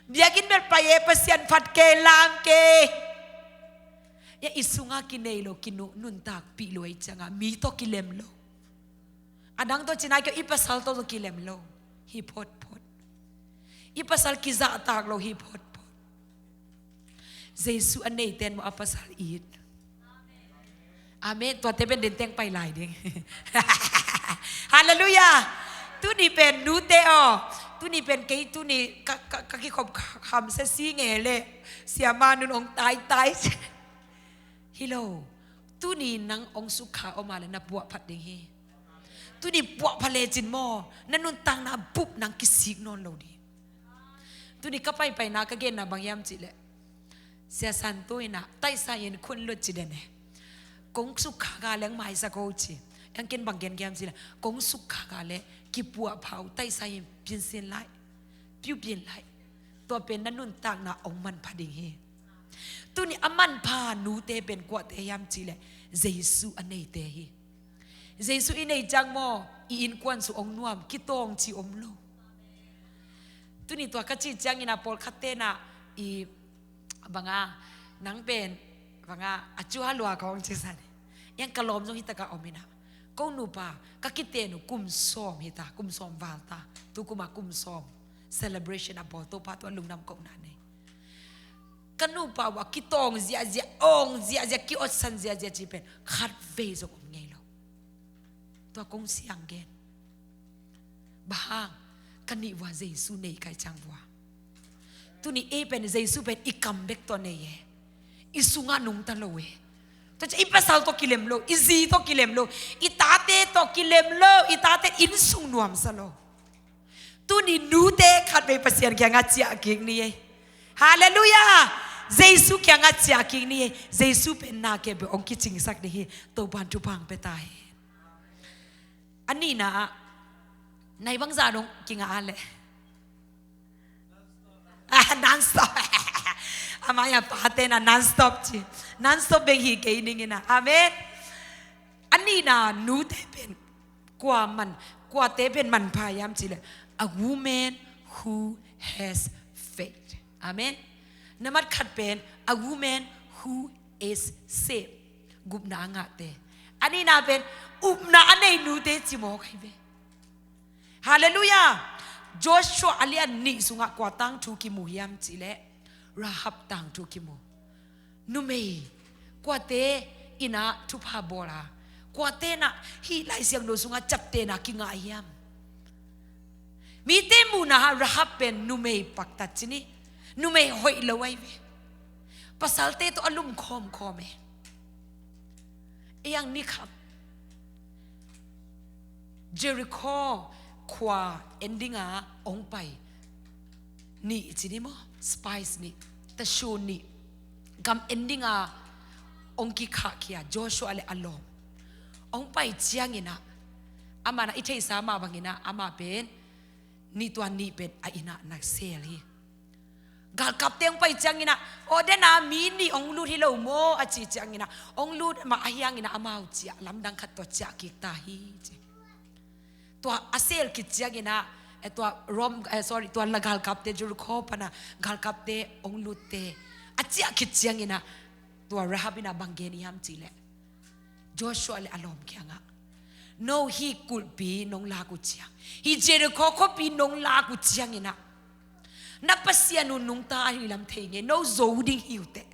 Biakinn bel pai e, Pasian phat kei, lam kei. Ya, i sungah kinei lo, kinu, nuntakpih lo ei ciangah mi tawh kilem lo. A dang tawh ci nai kei, i pasal tawh zong kilem lo hi photphot. I pasal kizahtak lo hi photphot. Jesu a neite in maw a pasal it. Amen. Tuate pen denteng pai lai ding. Halleluiah. Tuni pen nute aw, Tuni pen kei tuni ka, ka, ka kikhop khamsia si nge le, siama nun ong taitai. Hi lo. Tuni nang ong sukha om a le na puahphat ding hi. Tuni puahphat lecin maw, na nuntakna bup nang kisik nawn lo ding. Tuni ka paipaina ka genna bang hiam cih leh, Sia Santu in ah, taisa in khun lut ci den e. Kong sukha ka leng maisak o ci. Ang ken bang gen hiam cih leh, kong sukha ka leh kipuahpha o, taisa in pinsin lai. Piu pin lai. Tua pen na nuntakna ong manpha ding hi. Tuni a manpha nute pen kuate hiam cih leh, Jesu a neite hi. Jesu i nei ciang maw, i innkuan sung ong nuam, kitawng ci om lo. Tuni tua ka cih ciangin ah pawlkhat ten ah i banga, nang pen banga a cua lua kong ci san. Iang ka lawm zong hi taka om in ah. Ko nupa, ka kiten uh kum sawm hi ta, kum sawm val ta. Tu kum a kum sawm celebration a bawl, Topa tua lungdam kohna nei. Ka nupa uh a kitawng ziahziah, awng ziahziah, kiotsan ziahziah ci pen khat vei zong om ngei lo. Tua kong siang gen. Bang hang, ka nih vua Jesu nei kai ciang vua. Tuni ei pen Jesu pen i kam bek tua nei e. I sungah nungta lo e. Tua ciang i pasal tawh kilem lo, i zi tawh kilem lo, i tate tawh kilem lo, i tate inn sung nuamsa lo. Tuni nute khat vei Pasian kiangah ciah kik ni ei. Halleluiah. Jesu kiangah ciah kik ni ei. Jesu pen na khempeuh ong kicingsak ding hi. Topan thupha ong pia ta hi. A nihna ah, nai bangzah dong kingah a leh? Ah, non-stop. Amah ia pate na non-stop ci. Non-stop bek hi kei ning in ah. Amen. A nihna nute pen kua man, kuate pen manpha hiam cih leh, a woman who has faith. Amen. Na mat khat pen, a woman who is saved. Gupna a ngahte. A nihna pen, upna a nei nute ci mawk ahi ve. Halleluiah. Joshua a lian nih sungah kua tangthu kimu hiam cih leh, Rahab tangthu kimu. Numei, kuate in ah thupha bawl a, kuate in ah hih Lai Siangtho sungah ciaptehna kingah hiam? Mite muhna ah Rahab pen numei paktat ci ni, numei hoih lo ahi ve. Pasalte tawh a lum khawmkhawm e. Ei ang ni khat Jericho khua en dinga ong pai nih ci ni maw, spies nih, tasu nih, gam en dinga ong kikhahkhia Joshua le a lawm. Ong pai ciangin ah, amah na i theihsa mah bangin ah, amah pen nih, tua nih pen a inn ah na sel hi. Galkapte ong pai ciangin ah, aw, den a mi nih ong lut hi lo maw a ci ciangin ah, ong lut mah ahi hangin ah amau ciah, lamdang khat tua ciah kik ta hi ci. Tua a sel khit ciangin ah, eh, tua Rom, eh, sorry, tua la galkapte, Jericho pana galkapte ong lutte a ciah khit ciangin ah, tua Rahab in ah bang gen hiam cih leh, Joshua le a lawm kiangah, no hih kulhpi nong lak uh ciang, hih Jericho khuapi nong lak uh ciangin ah, na Pasian uh nungta ahih lam thei nge, no zo ding hi uh teh.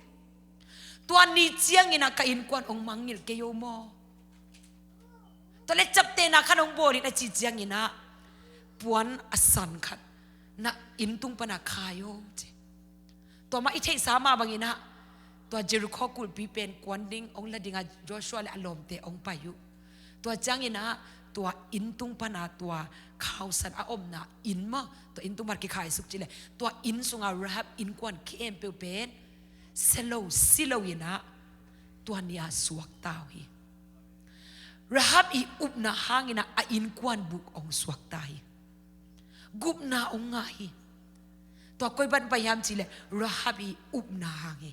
Tua ni ciangin ah ka innkuan ong mangngilh kei o maw? Tua leh ciaptehna khat ong bawl in a ci ciangin ah, puan a san khat na inn tung pana khai o ci. Tua mah i theihsa mah bangin ah, tua Jericho kulhpi pen kuan ding ong la dinga Joshua le a lawmte ong pai uh. Tua ciangin ah, tua inn tung pana tua khausan a omna inn maw, tua inn tung pan kikhaisuk cih leh, tua inn sunga Rahab innkuan khempeuh pen sia lo, si lo in ah, tua ni a suakta uh hi. Rahab i upna hangin ah a innkuan bup ong suakta hi. Gupna ong ngah hi. Tua koi pan pai hiam cih leh, Rahab i upna hang hi.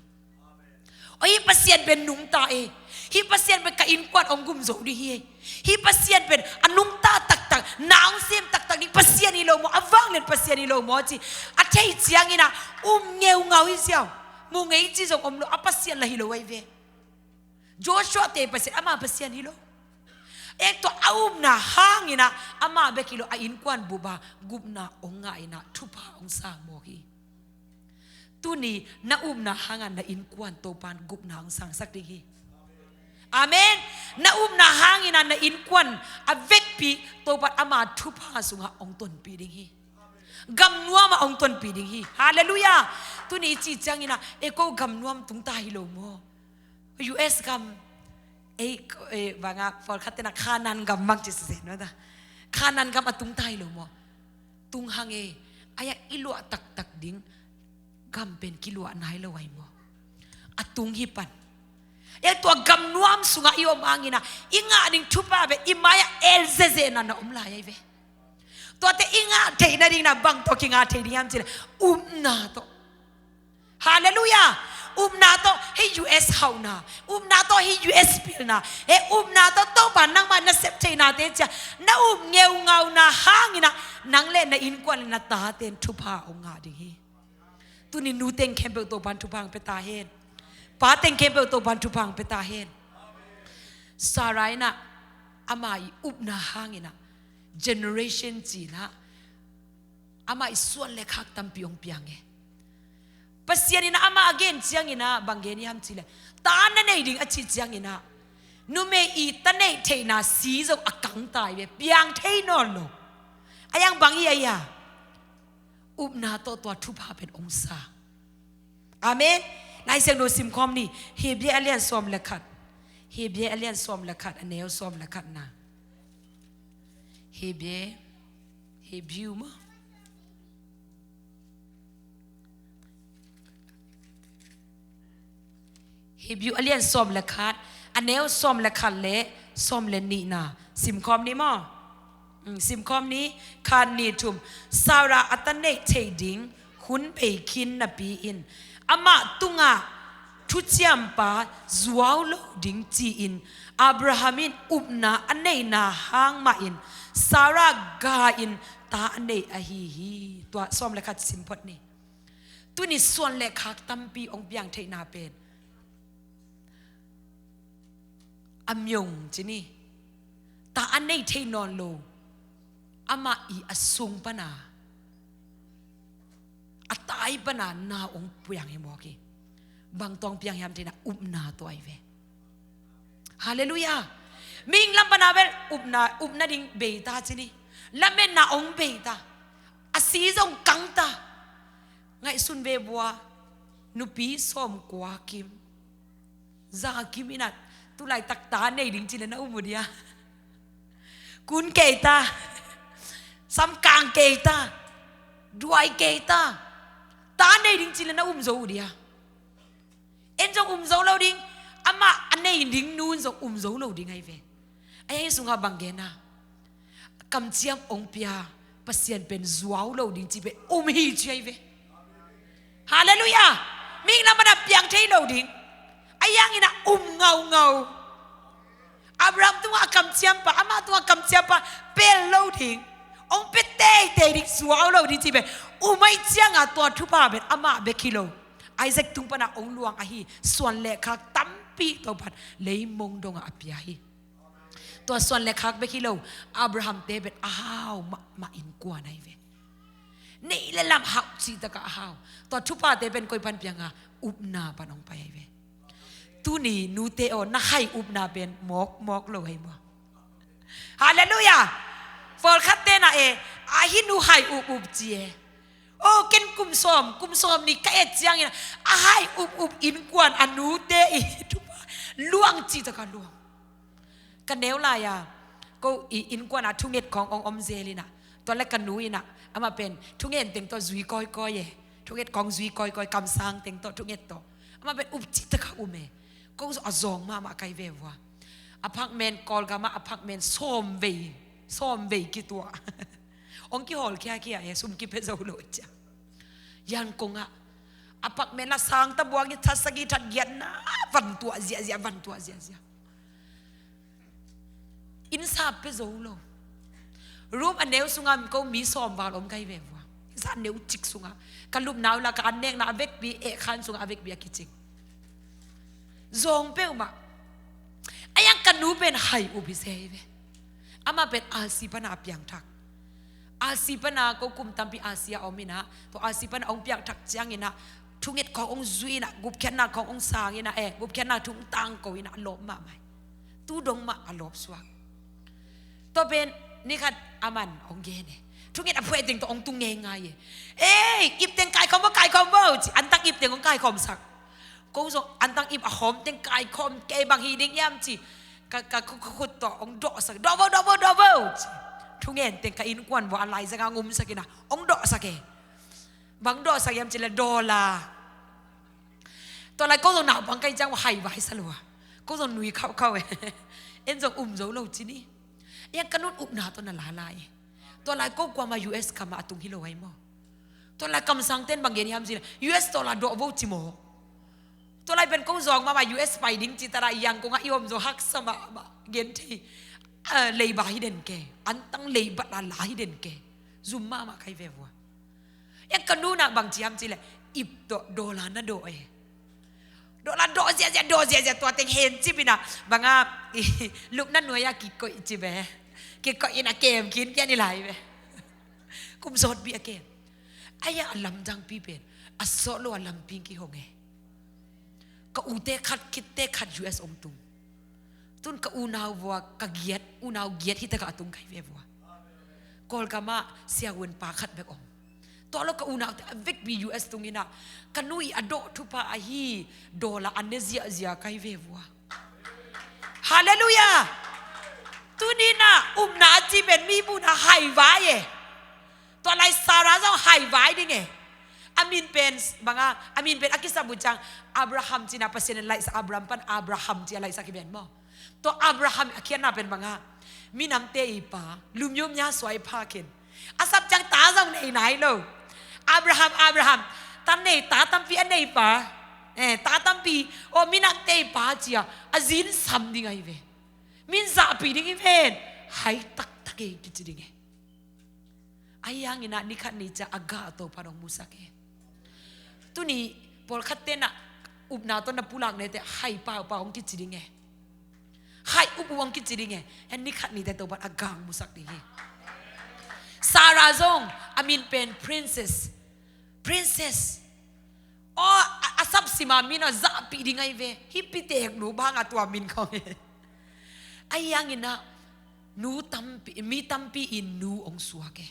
Aw, hih Pasian pen nungta e. Hih Pasian pen ka innkuan ong gum zo ding hi e. Hih Pasian pen a nungta taktak, na ong sem taktak ding Pasian hi lo maw, a vanglian Pasian hi lo maw ci a theih ciangin ah, um ngeungau hi ziau. Mu ngei ci zong om lo, a Pasian lah hi lo ahi ve. Joshua te Pasian, ama Pasian hi lo. Ei, tua a upna hangin ah, ama bek hi lo, a innkuan bup ah gupna ong ngah in ah, thupha ong sang mawk hi. Tuni na upna hangah na innkuan Topan gupna ong sangsak ding hi. Amen. Na upna hangin ah na innkuan a vekpi Topan ama thupha sungah ong tonpih ding hi. Gam nuam ah hong tonpih ding hi. Halleluiah. Tuni i cih ciangin ah, e, ko gam nuam tungta hi lo maw? U S gam, ei, e, banga pawlkhat ten ah Khanaan gam bang ci sese no ta. Khanaan gam a tungta hi lo maw? Tung hang e, ai-ah i luah taktak ding gam pen kiluah nai lo ai maw? A tung hi pan. E, tua gam nuam sungah i om hangin ah, i ngah ding thupha pen i mai-ah el zezehna na om lai ai ve. Tuate i ngah theih nading na bang tawh kingah thei ding hiam cih leh, upna tawh. Halleluiah. Upna tawh hih U S hauhna, upna tawh hih U S pilna, hih upna tawh Topa nangmah na sep theihnate ciang na up ngeungau na hangin ah, nang le na innkuan le na tate in thupha hong ngah ding hi. Tuni nu teng khempeuh Topa'n thupha hong pia ta hen. Pa teng khempeuh Topa'n thupha hong pia ta hen. Sarah in ah, amah i upna hangin ah, generation ci-in ah, amah i suan le khak tampi hong piang e. Pasian in ah amah a gen ciangin ah, bang gen hiam cih leh, ta na nei ding a cih ciangin ah, numei i ta neih theihna si zong a kang ta ai ve, piang thei nawn lo. A yang bang hi ai a, upna tawh tua thupha pen hong sa. Amen. Lai Siangtho simkhawm ni. Hebru a lian sawm le khat. Hebru a lian sawm le khat, a neu sawm le khatna. Hebru, Hebru maw? Hebru a lian sawm le khat, a neu sawm le khat le sawm le nihna. Simkhawm ni maw? Mm, simkhawm ni, khat, nih, thum. Sarah a ta neih theih ding hun bei khin napi-in, amah tungah thuciampa zuau lo ding ci-in, Abraham in upna a neihna hang mahin, Sarah ga-in ta a neih ahi hi. Tua sawm le khat simphot ni. Tuni suan le khak tampi hong piang theihna pen, a miong ci ni, ta a nei thei nawn lo, amah i a sung pana, a tai pana na hong piang hi mawk hi. Bang tawh hong piang hiam cih leh upna tawh ahi ve. Halleluiah. Mihing lam pana bel upna, upna ding bei ta ci ni. Lametna hong bei ta. A si zong kang ta. Ngaihsun ve bua. Nupi sawmkua kim, za kim in ah, tu laitak ta nei ding ci leh na um uh dia? Kun kei ta, samkang kei ta, duai kei ta, ta nei ding ci leh na um zo uh dia? En zong um zo lo ding, amah a nei ding nu in zong um zo lo ding ahi ve. Ahi, hih sungah bang gen a, kamciam hong pia Pasian pen zuau lo ding ci pen um hi ci ahi ve. Halleluiah. Mihing lam pana piang thei lo ding. Ahi hangin ah um ngaungau. Abraham tungah a kamciampa, amah tungah a kamciampa pel lo ding, hong pia teitei ding, zuau lo ding ci pen um ahih ciangin tua thupha pen amah bek hi lo, Isaac tung pana hong luang ahi suan le khak tampi Topa'n leimong dongah a pia hi. Tua suan le khak bek hi lo, Abraham-te pen a hau mahmah innkuan ahi ve. Neih le lam hau cihtakah a hau. Tua thuphate pen koi pan piang a, upna pan hong pai ahi ve. Tuni nute aw, na hai upna pen mawkmawk lo ahi maw? Halleluiah. Pawlkhatte na e, a hih nu hai upupci e. O, ken kum sawm, kum sawm nih ka et ciangin a hai upup innkuan a nute i thupha luang cihtakah luang. Ka neu lai-a, ko i innkuan ah thunget khawng hong om zel in ah, tua leh ka nu in ah, amah pen thungen teng tawh zui kawikawi e. Thunget khawng zui kawikawi, kamsang teng tawh, thunget tawh. Amah pen up cihtakah um e. Ko a zawng mahmah ka hi ve vua. Apartment, Kawlgam ah apartment sawm vei, sawm vei kituah. Hong kihawl khiakhia e, sum kipia zo lo ciang. Yangon ah apartment la sang ta buang in, that sagih, that giatna, van tuah ziahziah, van tuah ziahziah. Inn sap pia zo lo. Room a neu sungah ko mi sawm val om ka hi ve vua. Inn sa neu cik sungah. Ka lupna uh la, ka an nekna a vekpi, eh, khan sungah a vekpi a kicing. Zawng peuhmah. Ahi hang ka nu pen hai up hi se hi ve. Amah pen R C pana a piangthak. R C pana ko kum tampi R C ah om in ah, tua R C pana hong piangthak ciangin ah, thunget khawng hong zui in ah, gupkhiatna khawng hong sang in ah, eh, gupkhiatna thu hong tangko in ah, a lawp mahmah hi. Tu dong mah a lawp suak. Tua pen ni khat aman hong gen e. Thunget a phuai teng tawh hong tung ngeingai e. Ei, ip teng kaikhawm bo, kaikhawm bo ci. Antang ip teng hong kaikhawmsak. Ko zong antang ip a khawm teng kaikhawm kei, bang hi ding hiam ci. Ka, ka, ka, ka khut tawh hong dawhsak. Dawh bo, dawh bo, dawh bo ci. Thungen teng ka innkuan bo a laizang a hong umsak in a hong dawhsak e. Bang dawhsak hiam ci leh dollar. Tua lai ko zong naupang ka hih ciang haivai sa lua. Ko zong nui khauhkhauh e. En zong um zo lo ci ni. Hiah ka nu'n upna tawh na la lai e. Tua lai ko kuamah U S kam ah a tung hi lo ahi maw. Tua lai kamsangte'n bang gen hiam ci leh U S dollar dawh bo ci maw. Tua lai pen ko zawng mahmah U S pai ding ci ta lai, Yangon ah i om zo haksa mahmah, gen thei. Ah, leiba hi den ke. Antang leiba la la hi den ke. Zum mahmah ka hi ve vua. Hiah ka nu'n ah bang ci hiam ci leh ip tawh dollar na dawh e. Dollar dawh ziahziah, dawh ziahziah, tua teng hen cip in a bang a, lupna nuai ah kikoih cip e. Kikoih in a kem khin kian i lai ve. Kum sawtpi a kem. Ahi a lamdangpi pen a sawt lo a lampi kihong e. Ka ute khat, kitte khat U S hong tung. Tun ka unau vua, ka giat, unau giat hi takah a tung ka hi ve vua. Kawlgam ah siavuan pa khat bek om. Tua lo ka unaute a vekpi U S tung in a, ka nu ii a dawh thupha ahi dollar a ne ziahziah ka hi ve vua. Halleluiah. Tuni in a upna a ci pen mi muhna haivai e. Tua lai Sarah zong haivai ding e. A min pen bang a, a min pen a kisap uh ciang Abraham ci in a, Pasian in laihsak Abraham pan Abraham ci a laihsak hi ven maw. Tua Abraham a khiatna pen bang a, minamte ii pa, lumyum nya suai pha khin. A sap ciang ta zong nei nai lo. Abraham, Abraham, ta nei, ta tampi a nei pa. Eh, ta tampi, aw minamte ii pa ci a, a zi in sam ding ahi ve. Min zahpih ding hi ven. Hai taktak e kici ding e. Ahi hangin a ni khat ni ciang a gah Topa'n hong musak e. Tuni pawlkhatte'n a upna tawh na pulak nai teh hai paupau hong kici ding e. Hai upup hong kici ding e. Hen ni khat ni teh Topa'n a gah hong musak ding hi. Sarah zong a min pen Princess. Princess. Aw, a, a sapsim a min a zahpih ding ahi ve. Hih pitek nu bang a tua min khawng e. Ahi hangin a nu tampi, mi tampi in nu hong suak e.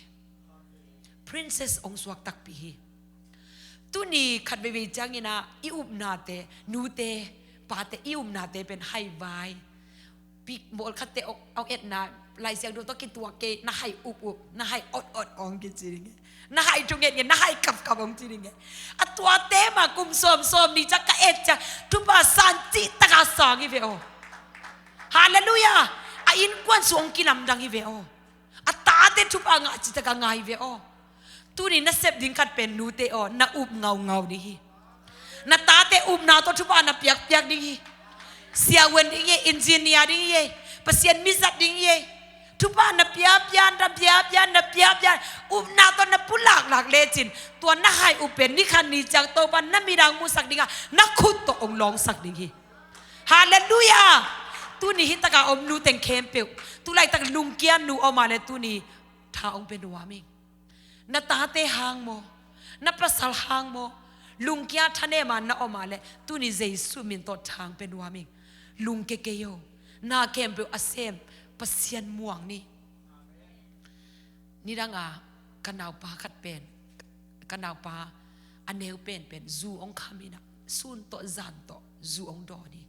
Princess hong suak takpi hi. Tuni khat veivei ciangin a i upnate, nute, pate i upnate pen haivai. Pi, pawlkhatte hong, hong etna, Lai Siangtho tawh kituak kei, na hai upup, na hai otot hong kici ding e. Na hai thungetnget, na hai kapkap hong ci ding e. A tuate mah kum sawm, sawmnih ciang ka et ciang thupha san cih takah sang hi ve aw. Halleluiah. A innkuan sung hong kilamdang hi ve aw. A tate thupha ngah cih takah ngah hi ve aw. Tuni na sep ding khat pen nute aw, na up ngaungau ding hi. Na tate upna tawh thupha na piakpiak ding hi. Siavuan ding hi e, engineer ding hi e, Pasian mizat ding hi e. Thupha na piapia, na piapia, na piapia, upna tawh na pulaklak lecin, tua na hai up pen ni khat ni ciang Topa'n na midang musak ding a, na khut tawh hong lawngsak ding hi. Halleluiah. Tuni hih takah om nu teng khempeuh, tu laitak lungkia nu om a leh tuni tha hong pia nuam ing. Na tate hang maw, na pasal hang maw, lungkia thanem a na om a leh tuni Jesu min tawh tha hong pia nuam ing. Lungkia kei o. Na khempeuh a sem Pasian muang ni. Nidang a ka naupa khat pen, ka naupa a neu penpen zu hong kham in a, sun tawh zan tawh zu hong dawn hi.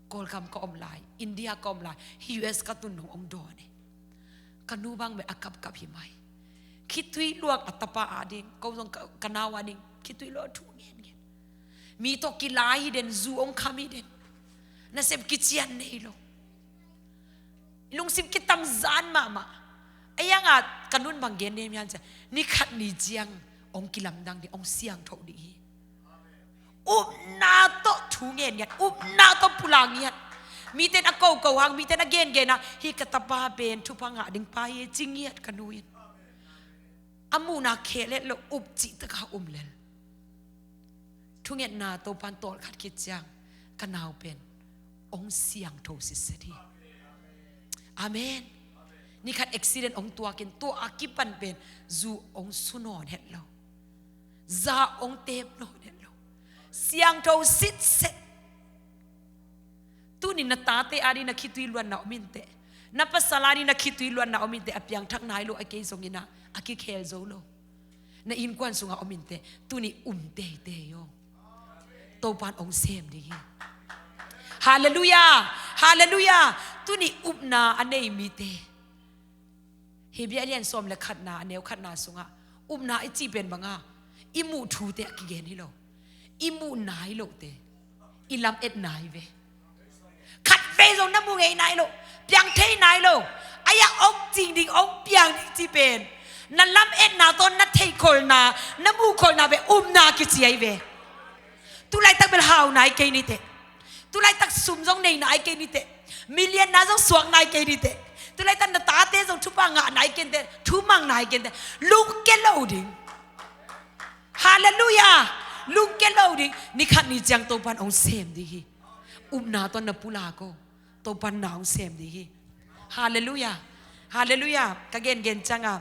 Kawlgam ka om lai, India ka om lai, hih U S ka tun nung hong dawn hi. Ka nu bang beh a kapkap hi mai. Khitui luak a tapa a ding, ko zong ka, ka nau a ding khitui luak thu ngen ngen. Mi tawh kilai hi den, zu hong kham hi den. Nasep kician nei lo. Lungsim kitamzan mahmah. Ahi hang a ka nu'n bang gen dem hiam cih leh, ni khat ni ciang hong kilamdang ding, hong siangtho ding hi. Upna tawh thu ngen ngiat, upna tawh pulak ngiat. Mite'n a koko hang, mite'n a gengen a, hih ka tapa pen thupha ngah ding pa hi ci ngiat ka nu in. A muhna khelh het lo, up cih takah um lel. Thungetna Topa'n tawlkhat khit ciang ka nau pen hong siangtho sitset hi. Amen. Ni khat accident hong tuakin, tua a kipan pen zu hong su nawn het lo. Za hong tep nawn het lo. Siangtho sitset. Tuni na tate a ding na khitui luanna om inteh. Na pasal a ni na khitui luanna om inteh, a piangthak nai lo a kei zongin ah a kikhel zo lo. Na innkuan sungah om inteh, tuni um teitei aw. Topan hong sem ding hi. Halleluiah. Halleluiah. Tuni upna a nei mite, Hebrew a lian sawm le khatna, a neu khatna sungah upna i cih pen banga i muh thute a kigen hi lo. I muh nai lohte, i lamet nai ve. Khatvei zong na mu ngei nai lo, piang thei nai lo. Ai-ah hong cing ding, hong piang ding cih pen na lametna tawh na theihkholhna, na muhkholhna ve, upna kici ahi ve. Tulaitak bel hau nai kei niteh. Tulaitak sum zong nei nai kei niteh. Million na zong suak nai kei niteh. Tulaitak na tate zong thupha ngah nai kei niteh. Thu mang nai kei niteh. Lungke lo ding. Halleluiah. Lungke lo ding. Ni khat ni ciang Topan hong sem ding hi. Upna tawh na pulak aw. Topan na hong sem ding hi. Halleluiah. Halleluiah. Ka gengen ciangah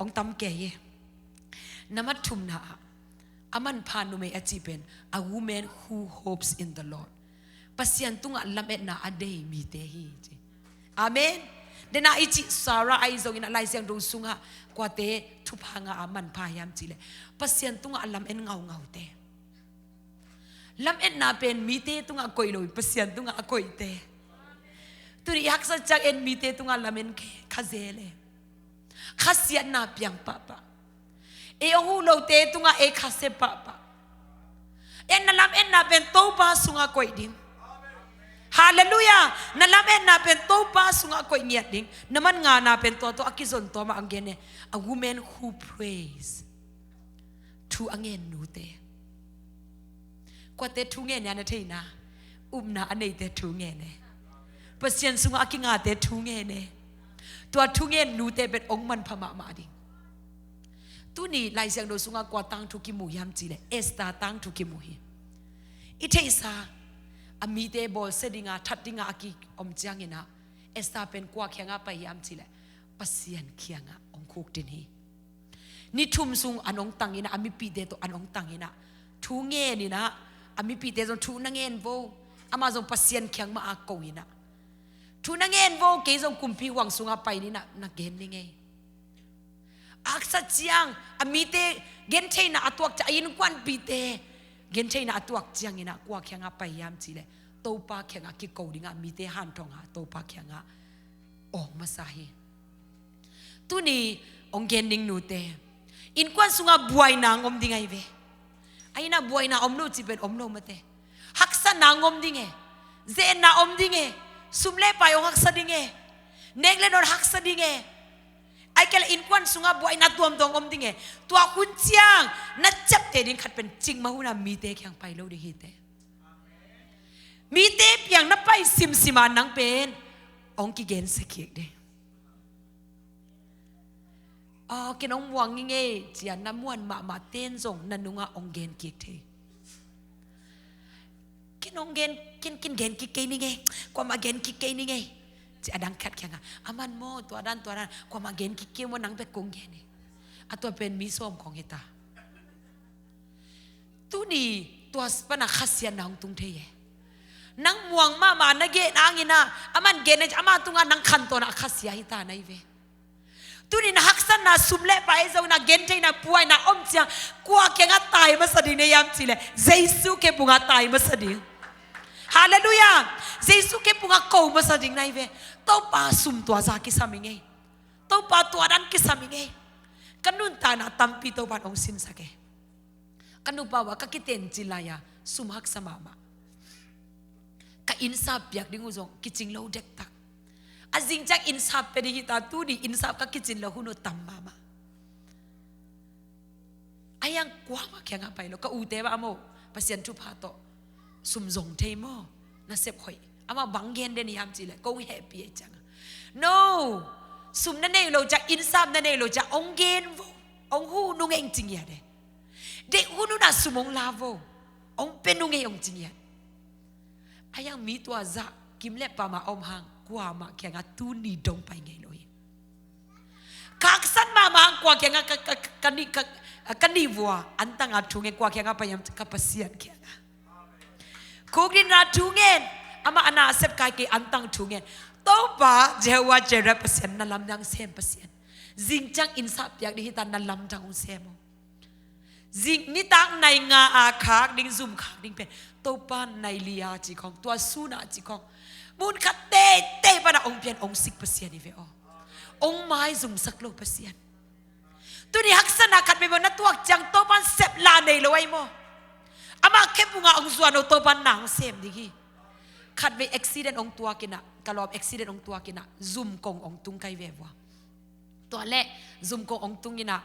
hong tam kei hi. Nambat thumna ah, a manpha numei a cih pen, a woman who hopes in the Lord. Pasian tungah lametna a nei mite hi ci. Amen. Dena i cih Sarah ahi zongin ah Lai Siangtho sungah kuate thupha ngah a manpha hiam cihleh, Pasian tungah a lamet ngaungaute. Lametna pen mite tungah a koih lo, Pasian tungah a koihte. Tuni i haksa ciang en mite tungah lamen khe, kha zel e. Khasiatna piang pahpah. Ei hong huh lote tungah ei khasia pahpah. En na lametna pen Topa sungah koih ding. Halleluiah. Na lametna pen Topa sungah koih ngiat ding. Nambat ngana pen tua tawh a kizom tua mah hong gen e. A woman who prays. Thu a ngen nute. Kuate thu ngen hia na theihna? Upna a neite thu ngen e. Pasian sungah a kingate thu ngen e. Tua thu ngen nute pen hong manpha mahmah ding. Tuni Lai Siangtho sungah kua tangthu kimu hiam cihleh, Esther tangthu kimu hi. I theihsa, a mite bawlsia dinga, that dinga a kiom ciangin ah, Esther pen kua kiangah pai hiam cihleh, Pasian kiangah hong khukdin hi. Ni thum sung an hong tang in ah, a mipihte tawh an hong tang in ah, thu ngen in ah, a mipihte zong thu na ngen vo, amah zong Pasian kiang mah a ko in ah, thu na ngen vo, kei zong kumpi huang sungah pai ni in ah, na gen ni ngei. A haksa ciang, a mite gentheihna a tuak ciang, a innkuanpihte gentheihna a tuak ciangin ah, kua kiangah pai hiam cihleh, Topa kiangah kiko dingah, mite hanthawng a Topa kiangah awng masa hi. Tuni hong gen ding nute, innkuan sungah buaina hong om ding ahi ve. Ahi na buaina om lo cih pen om lo mate. Haksatna hong om ding e. Zenna om ding e. Sum le pai hong haksa ding e. Nek le nawn haksa ding e. Ahih kei leh innkuan sungah buaina tuamtuam om ding e. Tua hun ciang na ciapteh ding khat pen cikmah hunah mite kiang pai lo ding hi teh. Mite piang na pai simsim a nang pen hong kigensia kik ding. Aw, ken hong muang ngingei ci-a na muan mahmah ten zong na nungah hong gen kik thei. Ken hong gen, ken, ken gen kik kei ning ei, kuamah gen kik kei ning ei, ci a dang khat kiangah, a man maw, tua dan, tua dan, kuamah gen kik kei maw, nang bek kong gen hi. A tua pen mi sawm khong hi ta. Tuni tua pana khasiatna hong tung thei e. Nang muang mahmah na gen hangin ah, a man gen ei, ama tungah nang khantawn a khasia hi ta na hi ve. Tuni na haksatna sum le pai zong na gentheihna buaina om ciang kua kiangah tai masa ding na hiam cihleh Jesu khempungah tai masa ding. Halleluiah. Jesu khempungah ko masa ding na hi ve. Topa sum tua za kisam ing ei. Topa tua dan kisam ing ei. Ka nuntakna tampi Topa in hong sinsak e. Ka nupa uh ah ka kitencin lai-a sum haksa mahmah. Ka innsap piak ding uh zong kicing lo dektak. A zing ciang innsap pia ding hi ta, tuni innsap ka kicin lo hun uh tam mahmah. A hiang kuamah kiangah pai lo, ka ute bah maw, Pasian thupha tawh sum zong thei maw, nasep hoih. Amah bang gen den hiam cihleh kong hehpih ei ciangah. No, sum na nei lo ciang, innsap na nei lo ciang hong gen vo, hong huh nung ei hong ci ngiat e. Deih hun hunah sum hong la vo, hong pia nung ei hong ci ngiat. A hiang mi tua zah kim le pam a om hang kuamah kiangah tuni dong pai ngei lo hi. Ka haksat mahmah hang kua kiangah ka, ka, ka, ka nih, ka, ka nih vua, antanga thu ngen, kua kiangah pai hiam, ka Pasian kiangah. Khukdinna thu ngen, amah a nasep kai kei antang thu ngen. Topa Jehovah Jireh Pasian, na lamdang sem Pasian. Zing ciang inn sah piak ding hi ta, na lamdang hong sem o. Zing nitak nai nga a khak ding, zum khak ding pen Topa nai li a ci khong, tua sun a ci khong, mun khat teitei pan a hong pian hong sik Pasian hi ve aw. Hong maizumsak lo Pasian. Tuni haksatna khat veve na tuak ciang Topan sep la nei lo ahi maw? Amah khephung a hong zuan lo Topan na hong sem ding hi. Khatvei accident hong tuak in ah, ka lawm accident hong tuak in ah, zum kong hong tung kai ve vua. Tua leh zum kong hong tung in ah,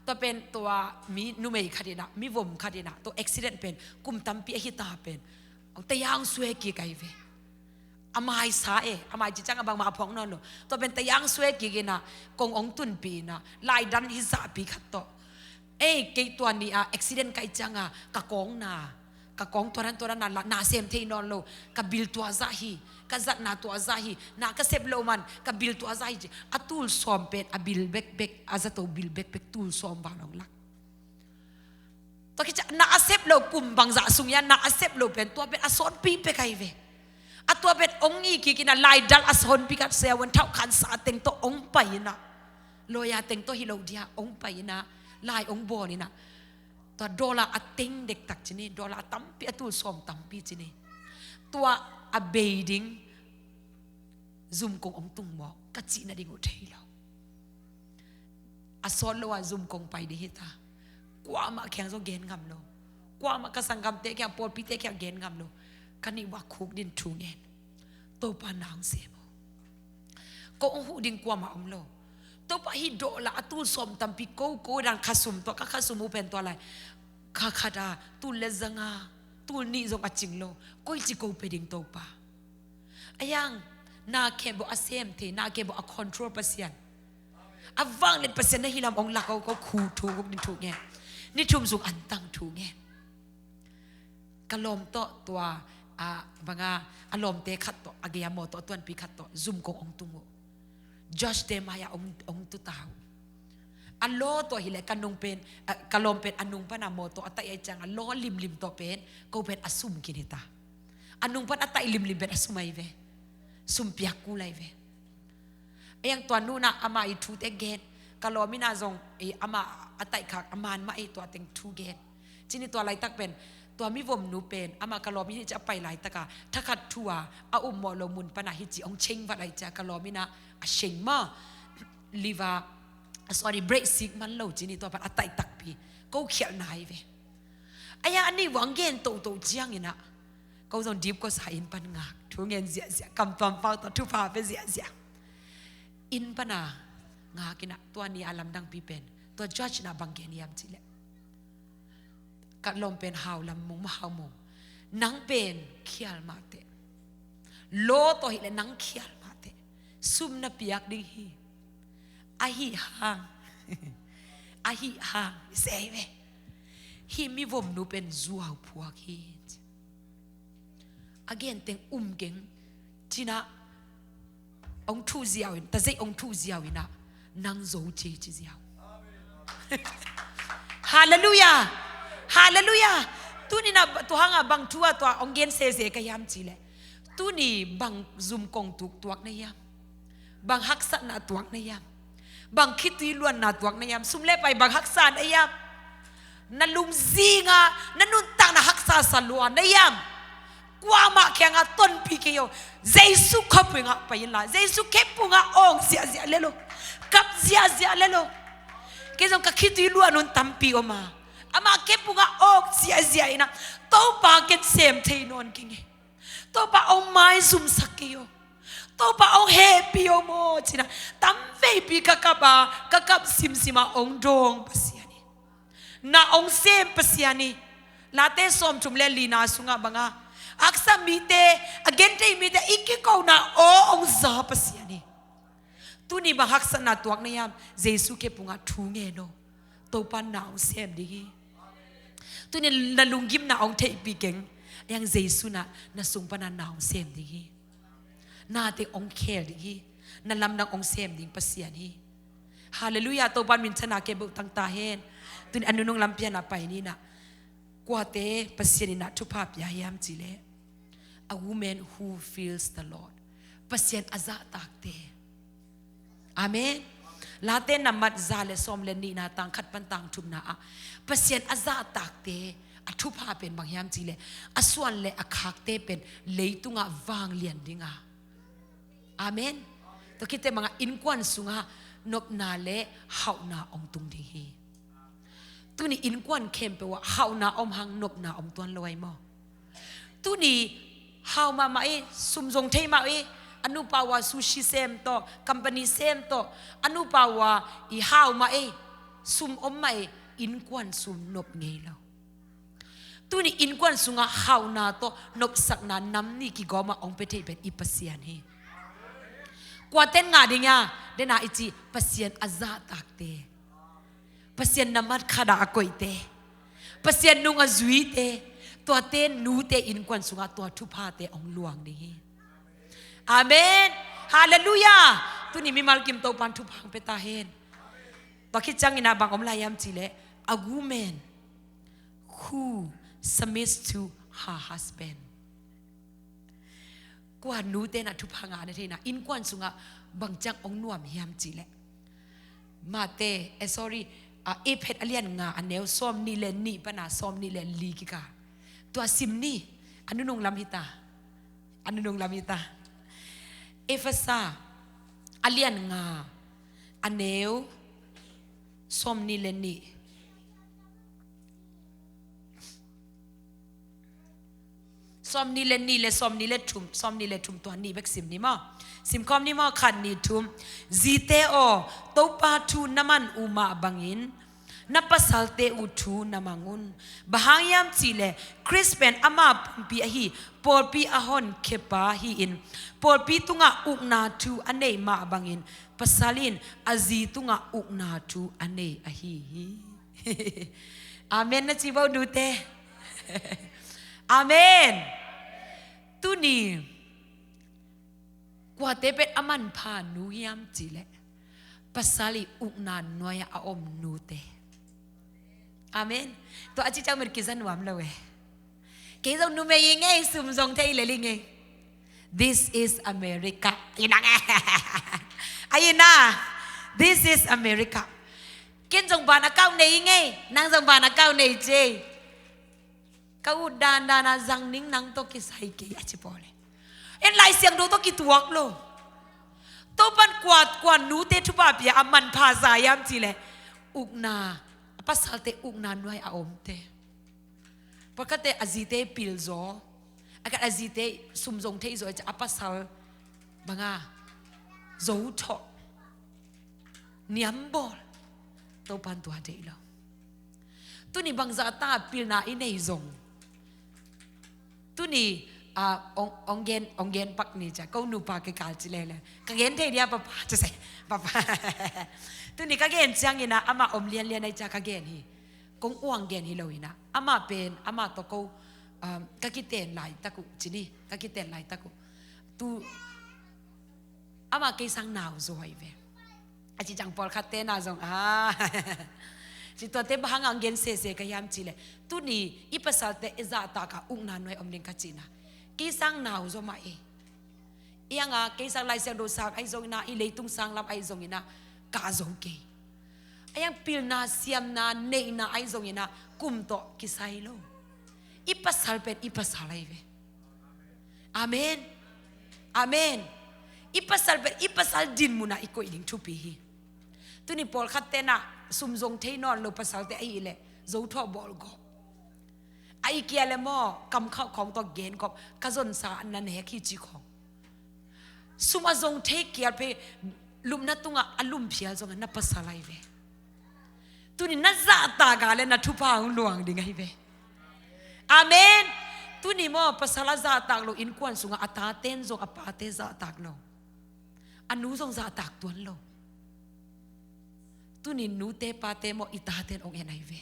tua pen tua mi numei khat in ah, mi vom khat in ah, tua accident pen kum tampi ahi ta pen, hong tayang suai kik ai ve. A mai sa e, a mai ci ciang a bangmah a phawk nawn lo. Tua pen tayang suai kik in ah, kong hong tunpih in ah, laidan hi zahpi khat tawh. Ei, kei tua ni a accident kai ciang a, ka kawng na, ka kawng tua dan tua dan na, na sem thei nawn lo, ka bil tua zah hi, ka zatna tua zah hi, na ka sep lo man, ka bil tua zah hi ci. A tul sawm pen, a bil bekbek, a zato bil bekbek tul sawm val hong lak. Tua khit ciang na a sep lo kum bangzah sung hiam, na a sep lo pen, tua pen a sawnpi pek ai ve. A tua pen hong ngi kik in ah, laidal a sawnpi khat, seven thousand khansa teng tawh hong pai in ah, lawyer teng tawh hi lo dia, hong pai in ah, lai hong bawl in ah, tua dollar a teng dektak ci ni, dollar a tampi, a tul sawm tampi ci ni. Tua a bei ding zum kong hong tung maw ka cih nading uh thei lo. A sawt lo a zum kong pai ding hi ta. Kuamah kiang zong gen ngam lo. Kuamah ka sanggamte kiang, pawlpite kiang gen ngam lo. Ka nih vak khuk din thu ngen. Topa na hong sem o. Ko hong huh ding kuamah om lo. Topa hih dollar a tul sawm tampi ko, ko dan khasum tua, ka khasum uh pen tua lai. Kha khat a tul le zanga, tul nih zong a cing lo. Koi ci ko pe ding Topa. A yang, na khempeuh a sem thei, na khempeuh a control Pasian. A vangliat Pasian na hi lam hong lak o, ko khu thu guk din thu ngen. Ni thum sung an tang thu ngen. Ka lawm tawh tua, a, banga, a lawmte khat tawh, a gei a mawtaw a tuanpi khat tawh, zum kong hong tung uh. Josh te mai-ah hong, hong tuta uh. A law tawh hileh ka nung pen, a, ka lawm pen a nung pan a mawtaw a taih ai ciang a law limlim tawh pen, ko pen a sum khin hi ta. A nung pan a taih limlim pen a sum ai ve. Sum piak kul ai ve. A yang tua nunah amah i thute gen. Ka lawm inah zong i amah a taihkhak a man mah i tua teng thu gen. Cini tua laitak pen tua mivom nu pen amah ka lawm in hici a pai laitaka thakhat thu a a um mawh lo mun pana hici hong cheng vat ai cia ka lawm inah a sheng ma liver, sorry, break sik man lo cini tua pan a taih takpi ko khialh nai ve. A yang a ni vang gen tohtoh cianginah ko zong dip ko sa inn pan ngak thu ngen ziahziah, kam tuam pau tawh thupha pe ziahziah. Inn pana ngakinah tua ni a lamdangpi pen tua judge inah bang gen hiam cileh, ka lawm pen hau lam mong ma hau mong. Nang pen khial mahteh. Law tawh hileh nang khial mahteh. Sum na piak ding hi. Ahi hang, ahi hang i sei ve. Hih mivom nu pen zuau phuak hi. A genteng um keng. Cinah hong thuh ziau in, tazei hong thuh ziau inah nang zo ci ci ziau. Halleluiah. Halleluiah. Tunina tuhanga bang thu a tua hong gen sese ka hiam cileh, tuni bang zum kong tuk tuak na hiam? Bang haksatna tuak na hiam? Bang khitui luanna tuak na hiam? Sum le pai bang haksa na hiam? Na lungzinga na nuntakna haksa sa lua na hiam? Kuamah kianga tonpih kei o. Jesu khuapui ngah pai inla Jesu khepunga awng ziahziah lelo, kap ziahziah lelo. Kei zong ka khitui luan un tampi oma. Amah khepunga awng ziahziah ina Topa ken sem thei nawn kenge. Topa ong maizumsak kei o. Topa ong hehpih o maw cina tam veipi ka kap a, ka kap simsima ong dawng Pasian hi. Na ong sem Pasian hi. Late sawmthum le lina sungah banga haksa mite, a genthei mite i kikona aw ong za Pasian hi. Tuni bang haksatna tuak na hiam? Jesu khepunga thu ngen o. Topa na ong sem ding hi. Tuni na lunggimna ong theihpih keng. Ayang Jesu na na sung pana na ong sem ding hi. Nate ong khel ding hi. Na lamdang ong sem ding Pasian hi. Halleluiah. Topa min thana kei beuh tangta hen. Tuni a nunung lampiana pai nina kuate Pasian ina thupha pia hiam cileh, a woman who fears the Lord. Pasian a zahtakte. Amen. Late nambat za le sawm le nihna tang khat pan tang thumna ah Pasian a zahtakte a thupha pen bang hiam cih leh a suan le a khakte pen leitungah vanglian dinga. Amen. Tua khit teh bangah innkuan sungah nopna le hauhna hong tung ding hi. Tuni innkuan khempeuh ah hauhna om hang nopna om tuan lo ai maw? Tuni hau mahmah i, sum zong thei mah i, a nupa uh a sushi sem tawh, company sem tawh, a nupa uh a i hau mah i, sum om mah i, innkuan sum nop ngei lo. Tuni innkuan sungah hauhna tawh nopsakna nam nih kigawm a hong pia thei pen i Pasian hi. Kuaten ngah ding a, dena i ci Pasian a zahtakte. Pasian nambat khat ah a koihte, Pasian nung a zuite, tuate nute innkuan sungah tua thuphate hong luang ding hi. Amen. Halleluiah. Tuni mimal kim Topan thupha hong pia ta hen. Tua khit ciangin ah bang om lai hiam cih leh a woman who submits to her husband. Kua nute na thupha ngah na theihna innkuan sungah bang ciang hong nuam hiam cih leh Mate, eh, sorry, ah, Efesa a lian nga a neu sawm nih le nih pana sawm nih le li kikal. Tua sim ni, a nunung lam hi ta. A nunung lam hi ta. Efesa a lian nga a neu sawm nih le nih. Sawm nih le nih le sawm nih le thum, sawm nih le thum tua nih bek sim ni maw? Sim khawm ni maw? Khat, nih, thum. Zite aw, Topa thu na man uh mah bangin na pasalte uh thu na mang un. Bang hang hiam cih leh Khrist pen ama pumpi ahi, pawlpi a honkhiapa hi-in pawlpi tungah ukna thu a neih mah bangin pasal in a zi tungah ukna thu a nei ahi hi. Amen na ci bo, nute. Amen. Tuni kuate pen a manpha nu hiam cih leh pasal i ukna nuai-ah a om nute. Amen. Tua a ci ciang met kiza nuam lo e. Kei zong numei i ngei, sum zong thei lel i ngei. This is America. Ahi na nge. Ahi na. This is America. Ken zong bank account nei i ngei, nang zong bank account nei ci ei. Ka ut dandan a zang ning nang tawh kisai kei a ci pawl e. En Lai Siangtho tawh kituak lo. Topan kua, kua nute thupha pia a manpha za hiam cih leh ukna, a pasalte ukna nuai a omte. Pawlkhatte a zite pil zaw, a khat a zite sum zong thei zaw, a pasal banga zo thawh, niam bawl. Topan tua deih lo. Tuni bangzah ta pilna i nei zong, tuni, ah, ong, ong gen, ong gen pak ni cia, ko nupa kikal ci lele. Ka gen thei dia, papa, ci se, papa. Tuni ka gen ciangin ah, ama om lianlian ai cia ka gen hi. Kong uang gen hi lo in ah. Ama pen, ama tawh ko, um, ka kiten laitak uh, ci ni, ka kiten laitak uh. Tu, ama kei sang nau zaw hi ve. A ci ciang pawlkhatte na zong, ah. Ci tuate bang hang a gen sese ka hiam cih leh. Tuni, i pasalte i zahtak a ukna nuai om ding ka cihna. Kei sang nau zaw mah e. I ang a, kei sang Lai Siangtho sang ahi zongin ah, i leitung sang lam ahi zongin ah, ka zo kei. A yang pilna, siamna, neihna ahi zongin ah, kum tawh kisai lo. I pasal pen, i pasal ahi ve. Amen. Amen. I pasal pen, i pasal din mun ah i koih ding thupi hi. Tuni pawlkhatte na, sum zong thei nawn lo pasalte ahih leh, zo thawh bawl gawp. Ahih kei leh maw, kam khauh khawng tawh gen gawp, ka zonsa na nek hi ci khawng. Sum a zong thei kial phei, lupna tungah a lum phial zong a na pasal ahi ve. Tuni na zahtak a leh na thupha hong luang ding ahi ve. Amen. Tuni maw, pasal a zahtak lo, innkuan sungah a taten zong a pate zahtak lo. A nu zong zahtak tuan lo. Tuni nute pate maw, i taten ong en ahi ve.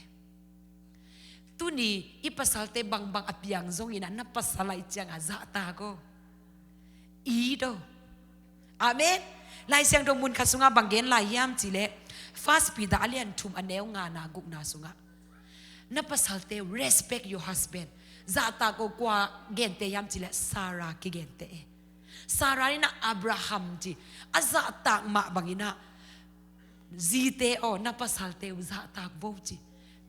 Tuni i pasalte bangbang a piang zongin ah na pasal ahi ciangah zahtak o. I do. Amen. Lai Siangtho mun khat sungah bang gen lai hiam cih leh, First Peter a lian thum a neu ngana gukna sungah, na pasalte, respect your husband. Zahtak o, kua gente hiam cih leh Sarah kigente e. Sarah in ah Abraham ci a zahtak mah bangin ah, zite aw, na pasalte uh zahtak vo ci.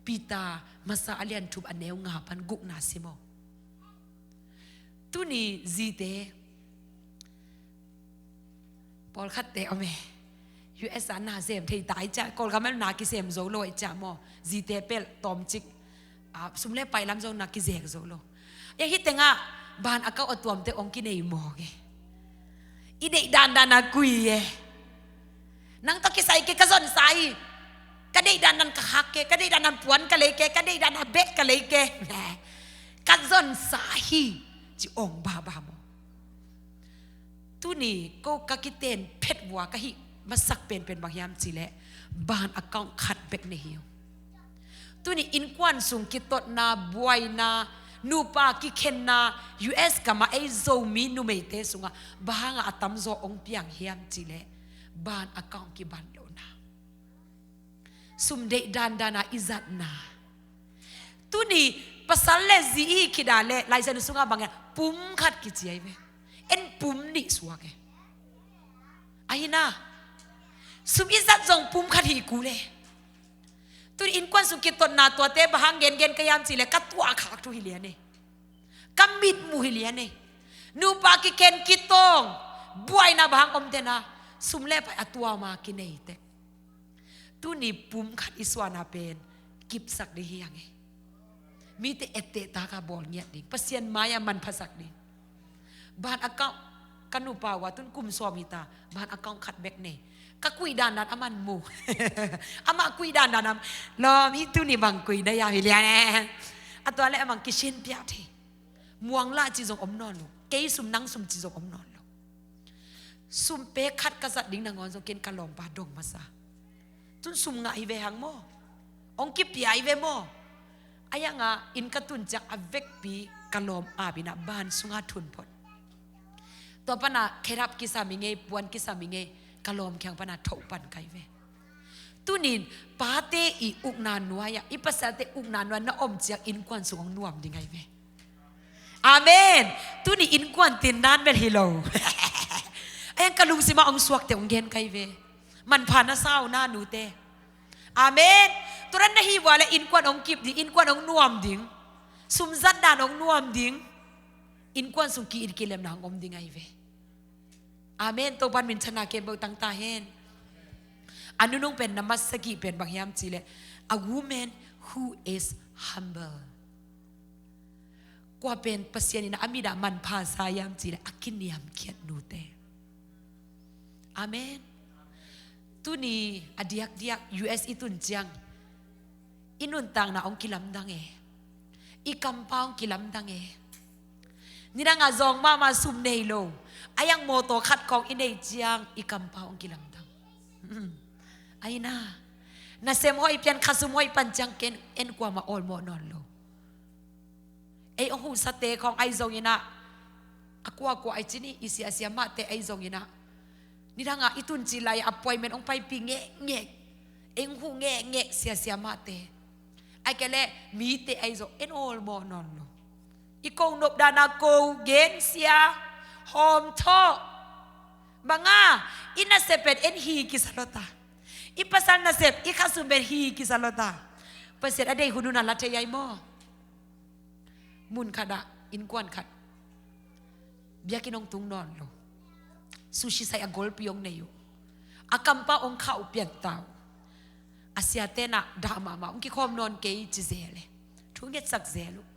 Peter masa a lian thum a neu nga pan gukna sim aw. Tuni zite, pawlkhatte om e, U S ah na sem thei ta i ciah, Kawlgam ah na kisem zo lo i ciah maw. Zite pelh tawmcik, ah, sum le pai lam zong na kizek zo lo. Hih tengah bank account a tuamte hong kinei mawk e. I deih dandan a kui e. Nang tawh kisai kei, ka zonsa hi. Ka deih dandan ka khak kei, ka deih dandan puan ka lei kei, ka deih dandan bag ka lei kei. Ka zonsa hi, ci hong baba maw. Tuni ko ka kiten phet vua ka hih masak penpen bang hiam cileh, bank account khat bek nei hi uh. Tuni innkuan sung kitotna, buaina, nupa kikhenna, U S gam ah ei Zomi numeite sungah bang hangah a tamzaw hong piang hiam cileh, bank account kiban lohna. Sum deih dandan a i zatna. Tuni pasal le zi i hih khit a leh, Lai Siangtho sungah bang hiam, pum khat kici ahi ve. En pum nih suak e. Ahi na. Sum i zat zong pum khat hi kul e. Tuni innkuan sung kitotna tuate bang hang gengen ka hiam cileh, ka tuah khak thu hi lian e. Ka mitmuh hi lian e. Nupa kikhen kitawng, buaina bang hang om tena, sum le pai a tuam a kinei teh. Tuni pum khat i suahna pen kipsak ding hi hang e. Mite etteh tak a bawl ngiat ding, Pasian mai-ah manphasak ding. Bank account, ka nupa uh a tun kum sawm hi ta, bank account khat bek nei. Ka kuih dandan a man mu. Amah kuih dandan a, lawm, i tuni bang kuih na hiam hi lian e. A tua leh a mang kisin piak thei. Muang lah ci zong om nawn lo. Kei sum nang sum ci zong om nawn lo. Sum pek khat ka zat ding nangawn zong ken ka lawmpa dong masa. Tun sum ngah hi ve hang maw. Hong kipia hi ve maw. A hiang a inn ka tun ciang a vekpi ka lawm ap in ah bank sungah thun phot. Tua pan a kherap kisam hi ngei, puan kisam hi ngei, ka lawm kiang pan a thoh pan ka hi ve. Tunin pate i ukna nuai ah, i pasalte ukna nuai na om ciang innkuan sung hong nuam ding ahi ve. Amen. Tuni innkuan tin nan bel hi lo. A hiang ka lungsim ah hong suakte hong gen ka hi ve. Manpha na sa uh na nute. Amen. Tua dan na hih vua leh innkuan hong kip ding, innkuan hong nuam ding. Sum zat dan hong nuam ding. Innkuan sung ki-it kilemna hong om ding ahi ve. Amen. Topan minthanna khempeuh tang ta hen. A nunung pen na masa gih pen bang hiam cileh, a woman who is humble. Kua pen Pasian in a mit ah manpha sa hiam cileh, a kiniamkhiat nute. Amen. Tuni a diakdiak U S i tun ciang i nuntakna hong kilamdang e. I kampau hong kilamdang e. Nidang a zawng mahmah sum nei lo. A hiang mawtaw khat khawng i neih ciang i kampau hong kilamdang. Ahi na. Nasem hoih pian khasum hoih pan ciang ken en kuamah awlmawh nawn lo. Ei hong huhsate khawng ahi zongin ah, a kuakua ahi cin hi, i siasia mahte ahi zongin ah, nidang a i tun cih lai a appointment hong paipih ngekngek, ei hong huh ngekngek siasia mahte. Ahih kei leh mite ahi zong en awlmawh nawn lo. I ko nop dan a ko gensia, hawmthawh. Bang a, i nasep pen en hi kisa lo ta. I pasal nasep, i khasum pen hi kisa lo ta. Pasian a deih hun hun a la thei ahi maw. Mun khat ah, innkuan khat, biakinn hong tung nawn lo. Sushi sai a golpi hong nei uh. A kampau hong khah uh pian ta uh. A siate'n ah dah mahmah, hong kikhawm nawn kei ci zel e. Thu ngetsak zel uh.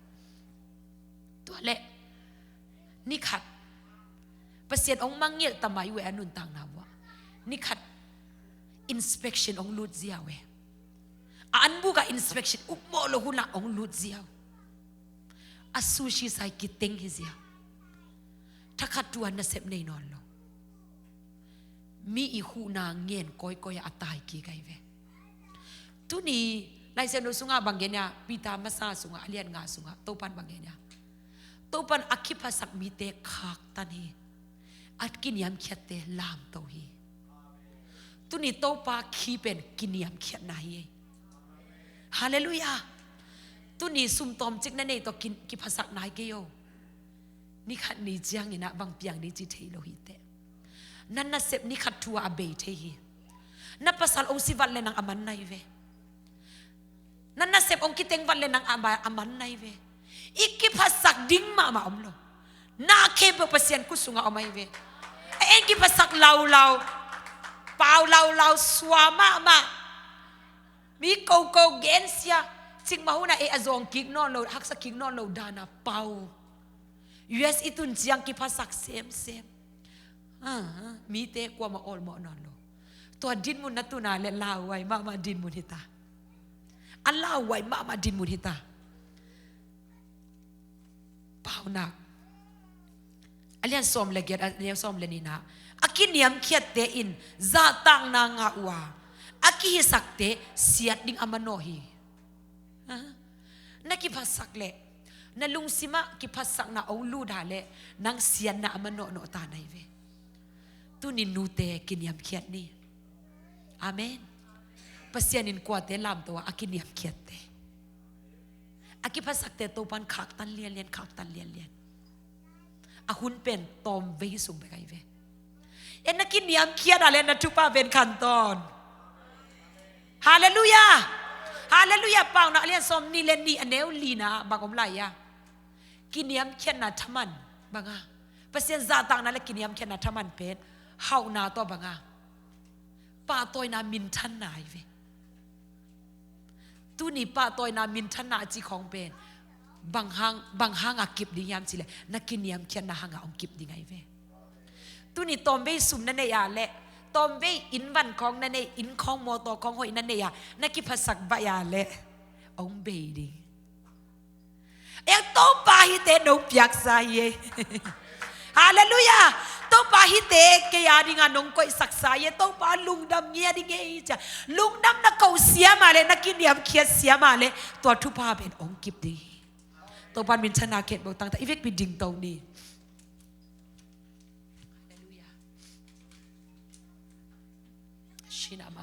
Tua leh ni khat Pasian hong mangngilh ta mai uh e a nuntakna uh ah. Ni khat inspection hong lut ziau e. A anbuk ah inspection, upmawh loh hun ah hong lut ziau. A sushi sai kiteng hi ziau. Thakhat thu a nasep nei nawn lo. Mi i huhna ngen kawikawi ah a tai kik ahi ve. Tuni Lai Siangtho sungah bang gen hiam, Peter masa sungah, a lian nga sungah Topa'n bang gen hiam. Topa'n a kiphasak mite khaktan hi. A kiniamkhiatte lamto hi. Tuni Topa khi pen kiniamkhiatna hi. Halleluiah. Tuni sum tawmcik na nei tawh ki, kiphasak nai kei o. Ni khat ni ciangin ah bang piang ding ci thei lo hi teh. Na nasep ni khat thu ah a bei thei hi. Na pasal hong si vat le nang a man nai ve. Na nasep hong kiteng vat le nang a ma-, a man nai ve. I kiphasak ding mahmah om lo. Na khempeuh Pasian khut sungah om ahi ve. A en kiphasak laulau. Pau laulau, sua mahmah. Mi koko gensia. Cikmah hun ah ei a zawng kik nawn lo, haksa kik nawn lo dan a pau. U S i tun ciang kiphasak semsem. Ah, mite kuamah awlmawh nawn lo. Tua dinmun na tun a leh lauhuai mahmah dinmun hi ta. A lauhuai mahmah dinmun hi ta. Paunak a lian sawm le giat, a lian sawm le nihna, a kiniamkhiatte in zahtakna ngah uh a, a kihisakte siat ding a manawh hi. Ha? Na kiphasak leh, na lungsimah kiphatsakna hong lut a leh, nang siatna a manawhnawh ta na hi ve. Tuni nute kiniamkhiat ni. Amen. Pasian in kuate lamto a, a kiniamkhiatte. A kiphasakte Topan khaktan lianlian, khaktan lianlian. A hun pen tawmvei sung bek ahi ve. E, na kiniamkhiat a leh na thupha pen khantawn. Halleluiah. Halleluiah. Paunak a lian sawm nih le nih, a neu lina bang om lai a. Kiniamkhiatna thaman banga, Pasian zahtakna le kiniamkhiatna thaman pen hauhna tawh banga, pahtawina minthanna ahi ve. Tuni pahtawina minthanna a ci khawng pen bang hang, bang hanga kip ding hiam cih leh, na kiniamkhiatna hanga hong kip ding ahi ve. Tuni tawmvei sum na neih a leh, tawmvei innvan khawng na neih, inn khawng mawtaw khawng hoih na neih a, na kiphasak baih a leh hong bei ding. Ei, Topa hihte nong piaksa hi ei. Halleluiah. Topa hihte kei a dinga nong koihsaksa hi ei. Topa lungdam ngia ding ei, ci a. Lungdamna ko siam a leh, na kiniamkhiat siam a leh, tua thupha pen hong kip ding hi. Topan minthanna khempeuh tangtak. I vekpi dingto ni. Halleluiah. Shin ama